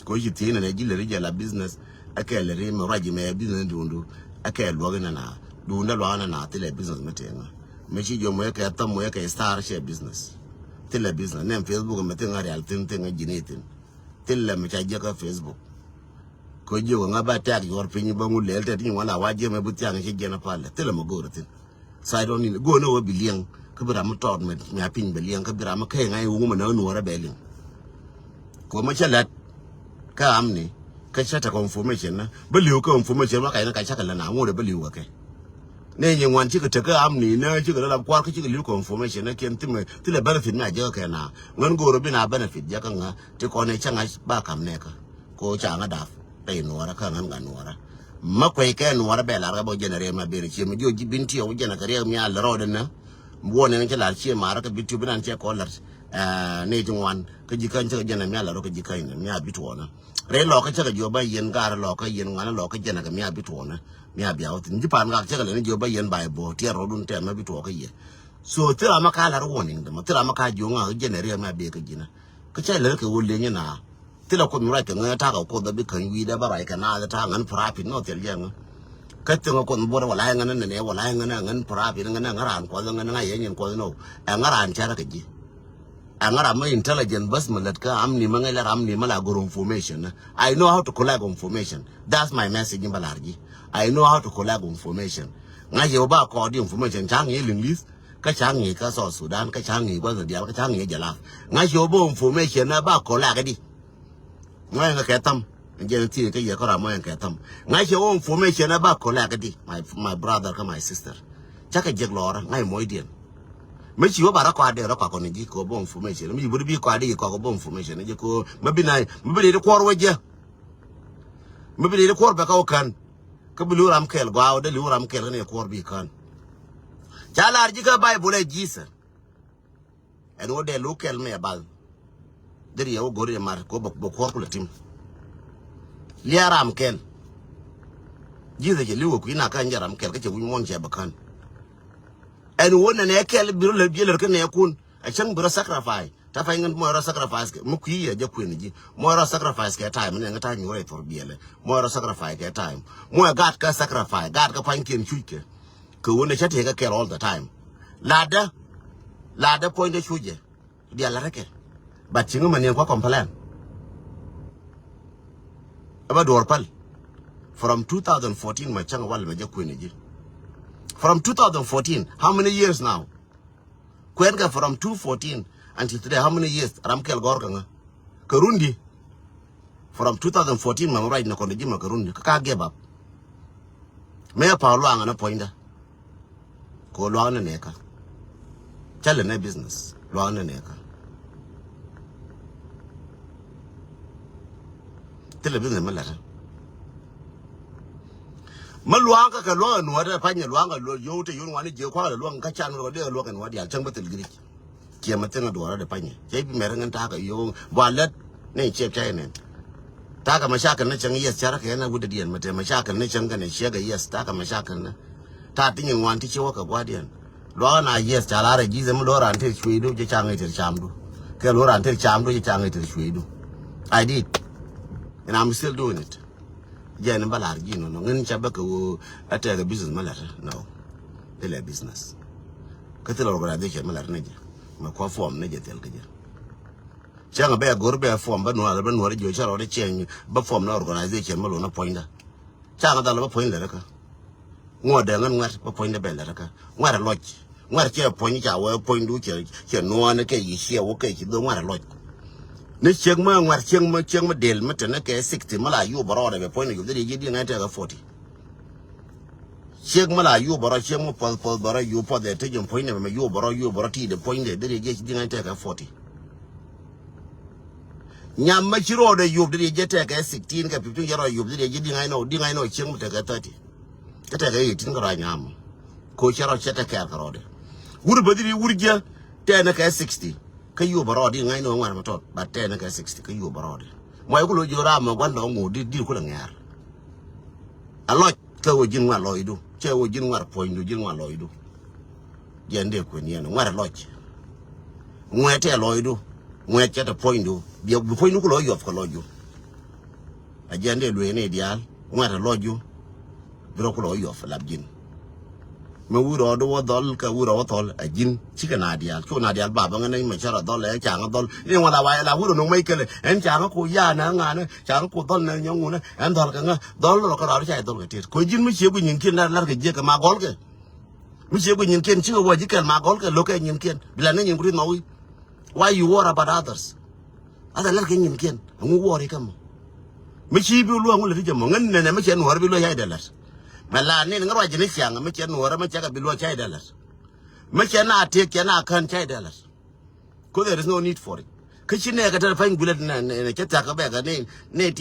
Ko ci thiec nɛ ji̱ lɛ ri jɛ la business. Ɛ kɛ lɛ ri mɛ ruac mɛ business duundu. Ɛ kɛ luɔk ni na duundɛ luɔk ni na thilɛ business mɛ tieŋä. Mɛ ci jom mɛ kɛ thäm mɛ kɛ star cɛ business. Thilɛ business nɛm Facebook mɛ thiŋ a real thiŋ thiŋ a ji̱ni thiŋ. Thilɛ mɛ ca jɛ kä Facebook. Ko jiök ŋa ba tɛk yuɔr piny ba ŋu lɛl tɛ ti nyuɔn a wa jiɛ mɛ bi thiaŋ ci jiɛn a palɛ thilɛ mɛ go̱o̱r thiŋ. So I don't need go̱o̱r ni wä bi liɛŋ kä bi ram mi tɔɔt mɛ mia piny bɛ liɛŋ kä bi ram mi kɛ ŋa iwuŋ mɛ na nuɔrɛ bɛ liɛŋ. Ko mɛ cɛ lɛt kä am ni kä cɛ tɛ kɛ information na bä liw kä information wa kac ni ka cakɛ lɛ na ŋuɔrɛ bä liw kɛ kɛ. Ne nyi ŋuan cikɛ tek kä am ni na cikɛ lɛ la kuar kä cikɛ liw kɛ information na kiɛn thimɛ thilɛ benefit mi a jɛ kɛ na ŋuan go̱o̱r bi na benefit jɛ kä ŋa ti kɔn ɛ cɛ ŋa̱c ba kam nɛ kä. Ko ca ŋa dap pɛy nuɔrä kä ŋän ŋa nuɔrä. Ma kuɛy kɛ nuɔrä bɛ lar kɛ bä jɛn riɛk ma ben cie mi jiɔ ji̱ bin tiɛ wä jɛn kɛ riɛk mi a lɛ rɔɔdɛ nä. Wuɔ nɛn cɛ lar cie marä kɛ bi tiɔ bi nan cɛ kɔ lar. Ni ti ŋuan kä ji̱ kän cɛ kɛ jɛn mi a lar kɛ ji̱ kän mi a bi tuɔnä. Rɛy lɔkä cä kɛ jiɔ ba yɛn gar lɔkä yɛn ŋuan lɔkä jɛn kɛ mi a bi tuɔnä. Mi a bia wä thin ji̱ pan gak cä kɛ lɛ ni jiɔ ba yɛn bay bɔ tiɛ rɔɔdun tɛm ma bi tuɔkä yɛ. So thil ama ka lar warning dɛ ma thil ama ka jiɔ ŋa kɛ jɛn riɛk mi a bɛ kɛ ji̱nä. Kä cä lɛ kɛ wä leny na. Thilɛ Kuoth mi ruac kɛ ŋäc ta̱a̱ kɛ Kuoth dee bi käny wi̱i̱dɛ bä ruac kɛ naath ta̱a̱ ŋän prapit nɔ thil jɛ ŋä. Kä thil ŋä Kuoth mi buɔt wala ɛ ŋän nɛnɛ wala ɛ ŋän ɛ ŋän prapit ŋän ɛ ŋän raan Kuɔth ŋän ŋa̱c yɛ nyin Kuɔth nɔ. Ɛ ŋän raan cärä kɛ ji̱. Ɛ ŋän ram mi intelligent bäth mi lät kä am ni mi ŋäc lɛ ram ni mi la gor information. I know how to collect information. That's my message in bä lar ji̱. I know how to collect information. Ŋa̱c yɛ wä ba kɔɔr di information ca ŋi̱i̱c English. Kä ca ŋi̱i̱c kä South Sudan kä ca ŋi̱i̱c gua̱th diaal kä ca ŋi̱i̱c jɛ laf. Ŋa̱c yɛ wä ba information ɛ ba collect di. Ŋuɛn kɛ kɛ tham. Jɛn thiec kä yɛ kä ram ŋuɛn kɛ tham. Ŋa̱c yɛ wä information ɛ ba collect di. My, my brother kä my sister. Cakɛ jek lɔrä ŋa̱c moc diɛn. Mi ci wä ba rɔ kɔa dee rɔ kɔa kɔn ji̱ kɛ wä ba information. Mi ci buri bi kɔa dee kɔa kɛ ba information. Jɛ kɛ wä mi bi na mi bi dee di kuɔr wä jɛ. Mi bi dee di kuɔr bɛ kä wä kän. Kä bi li̱w ram kɛl gɔaa wä dee li̱w ram kɛl kä ni kuɔr bi kän. Ca lar ji̱ kä Bible ɛ Jesus. Ɛn wä dee lo̱k kɛl mi ɛ bal. Dee riɛ wä go̱r yɛ mar kɛ wä bɛ kuɔr kulɛ tim. Liɛ ram kɛl. Ji̱th ɛ cɛ li̱w ɛ kui̱ na kä ɛn jɛ ram kɛl kä cɛ wi̱c muɔ̱n cɛ bɛ kän. Ɛn wä nɛnɛ kɛl bi rɔ lät biɛ lät kä nɛɛkun. Ɛ cäŋ bi rɔ sacrifice. Ta pany ŋän muɔc rɔ sacrifice kɛ mi kui̱ yɛ jɛ kuën ji̱. Muɔc rɔ sacrifice kɛ time ni ŋä ta nyuur ɛ thor biɛlɛ. Muɔc rɔ sacrifice kɛ time. Muɔc gat kä sacrifice gat kä pua̱nykiɛn cuc kɛ. Kɛ wä nɛ cä tëë kɛ kɛl all the time. Latdä. Latdä puɔ̱nydä cuc jɛ. Dial la rɛ kɛ. But ci ŋä mɛ niɛn kua complain. Ɛ bä duɔr päl. From two thousand fourteen mɛ cäŋ wal mɛ jɛ kuën ji̱. From two thousand fourteen, how many years now? Kuɛn kɛ from two fourteen until today, how many years? Ram kɛl gɔr kɛ ŋä. Kɛ run di. From two thousand fourteen mɛ ruac ni kɔn di ji̱ mɛ kɛ run di. Kä ka give up. Mɛ pa luaŋ ni puɔ̱nydä. Ko luaŋ ni nɛɛkä. Cä lɛ nɛ business. Luaŋ ni nɛɛkä. Thilɛ business mi lɛtä. Mi luaŋ kä kɛ luaŋ ɛ nuɔ̱ɔ̱t ɛ pany ɛ luaŋ ɛ luɔ̱t yio̱w te yio̱w ŋuani jiɛ kua̱k lɛ luaŋ kä can rɔ dee ɛ luaŋ ɛ nuɔ̱ɔ̱t diaal cäŋ bä thil giric. Kiɛ mi thiŋ a duɔɔrä di panyɛ cɛ bi mɛr ŋän ta̱a̱ kɛ yio̱w bua lät ni ciɛ pia̱c nɛn. Ta̱a̱ kɛ mɛ cakɛ ni cäŋ yes carä kɛ ɛn a wut di diɛn mɛ te mɛ cakɛ ni cäŋ kɛ ni ciɛ kɛ yes ta̱a̱ kɛ mɛ cakɛ ni. Ta̱a̱ ti nyin ŋuan ti ci wä kɛ gua̱diɛn. Luakä na yes ca lar ɛ ji̱th ɛmɛ luɔ̱k raan tëë cuëëcdu jɛ ca ŋäc tëë camdu. Kɛ luɔ̱k raan tëë camdu jɛ ca ŋäc tëë cuëëcdu. I did. And I'm still doing it. Jɛ ni bä lar ji̱ nɔnɔ ŋän ca bä kɛ ɣöö a tɛk a business mi lar nɔ. Thilɛ business. Kä thilɛ organization mi lar ni jɛ. Mɛ kua form ni jɛ thil kä jɛ. Cäŋ bɛ go̱r bɛ form bä nuɔr bä nuɔr jiö cä rɔɔdɛ cɛŋ bä form ni organization mɛ lo̱n a puɔ̱nydä. Cäŋ dhal bä puɔ̱ny lɛ rɛ kä. Ŋuɔ̱t dee ŋän ŋuɛ̈t bä puɔ̱nydä bɛ lɛ rɛ kä. Ŋuɛ̈t a lɔc. Ŋuɛ̈t cɛ puɔ̱ny ca wee puɔ̱nydu cɛ cɛ nuɔɔni kɛ yi ciɛ wä kɛ ci dho̱ ŋuɛ̈t a lɔc. Ni ciek mä ŋuɛ̈t ciek mä ciek mä del mä tɛnɛ kɛ sixty mä la yuɔp bä rɔɔdɛ bɛ puɔ̱nydɛ yuɔp dhil yɛ ji̱ di̱ ŋa̱c tɛkɛ forty. Ciek mi la yup bärɔ ciek mi puɔth puɔth bärɔ yup puɔth ɛ te jɛ puɔ̱ny nɛ mɛ yup bärɔ yup bärɔ ti de puɔ̱ny de deri jɛ ci diŋ aŋ tɛkɛ forty. Nyam ma ci rɔɔdɛ yup deri jɛ tɛkɛ sixteen kɛ fifteen jɛ rɔ yup deri jɛ diŋ aŋ nɔ diŋ aŋ nɔ ciek mi tɛkɛ thirty. Kä tɛkɛ eighteen kɛ rɔ nyam. Ko cɛ rɔ cɛ tɛ kɛɛr kɛ rɔɔdɛ. Wur bä deri wur jɛ tɛnɛ kɛ sixty. Kä yup bärɔ diŋ aŋ nɔ ŋuɛ̈r mi tɔt ba tɛnɛ kɛ sixty kä yup bärɔ de. Mɔc ku lo jiö ram mɛ gua̱n dɔ̱ŋ ŋu di di kulɛ ŋɛɛr. A lɔc kɛ ɣöö ji̱n ŋuan lɔcdu cɛ ɣöö ji̱n ŋuan puɔ̱nydu ji̱n ŋuan lɔcdu. Jiɛn dee kuën yɛn ŋuan lɔc. Ŋuɛt tɛ lɔcdu ŋuɛt cɛ tɛ puɔ̱nydu. Bi puɔ̱nydu ku lɔ yuɔp kɛ lɔcdu. A jiɛn dee luee ni diaal ŋuan tɛ lɔcdu. Bi rɔ ku lɔ yuɔp lap ji̱n. Mi wi̱i̱ rɔɔdu wä dhɔl kɛ wi̱i̱ rɔ wä thɔl a ji̱n cikɛ na diaal cu na diaal baba ŋä nɛy mɛ cä rɔ dhɔl ɛ ca̱ŋä dhɔl ni ŋuan la wa la wi̱i̱ rɔ no̱ŋ mɛ ikɛlɛ ɛn ca̱ŋä ku ya na ŋanä. Ca̱ŋ ku dhɔl nɛ nyɔŋ ŋunä ɛn dhɔl kɛ ŋä dhɔl rɔ kɛ rɔɔdu ca dhɔl kɛ tet ko ji̱n mi cie gui̱ nyinkiɛn lar lar kɛ jiek kɛ ma gɔl kɛ. Mi cie gui̱ nyinkiɛn cikɛ wä ji̱ kɛl ma gɔl kɛ lo̱k kɛ nyinkiɛn bi la nɛ nyin ku rit ma wi̱i̱. Why you worry about others? Other lar kɛ nyinkiɛn ɛŋu worry kɛ mɔ. Mi ci bi luɔ ŋu lɛ ti jɛ mɔ ŋän nɛnɛ mi cɛ nuɔr bi luɔ ca idɛ lat. Mɛ la nin ŋä ruac ni ciaŋ mi cɛ nuɔr mi cɛ kɛ bi luɔ ca idɛ lat. Mi cɛ na tek cɛ na kän ca idɛ lat. 'Cause there is no need for it. Kä ci nɛ kɛ tɛr pany gulɛ nɛ nɛ cɛ thiak kɛ bɛ kɛ ni ni ti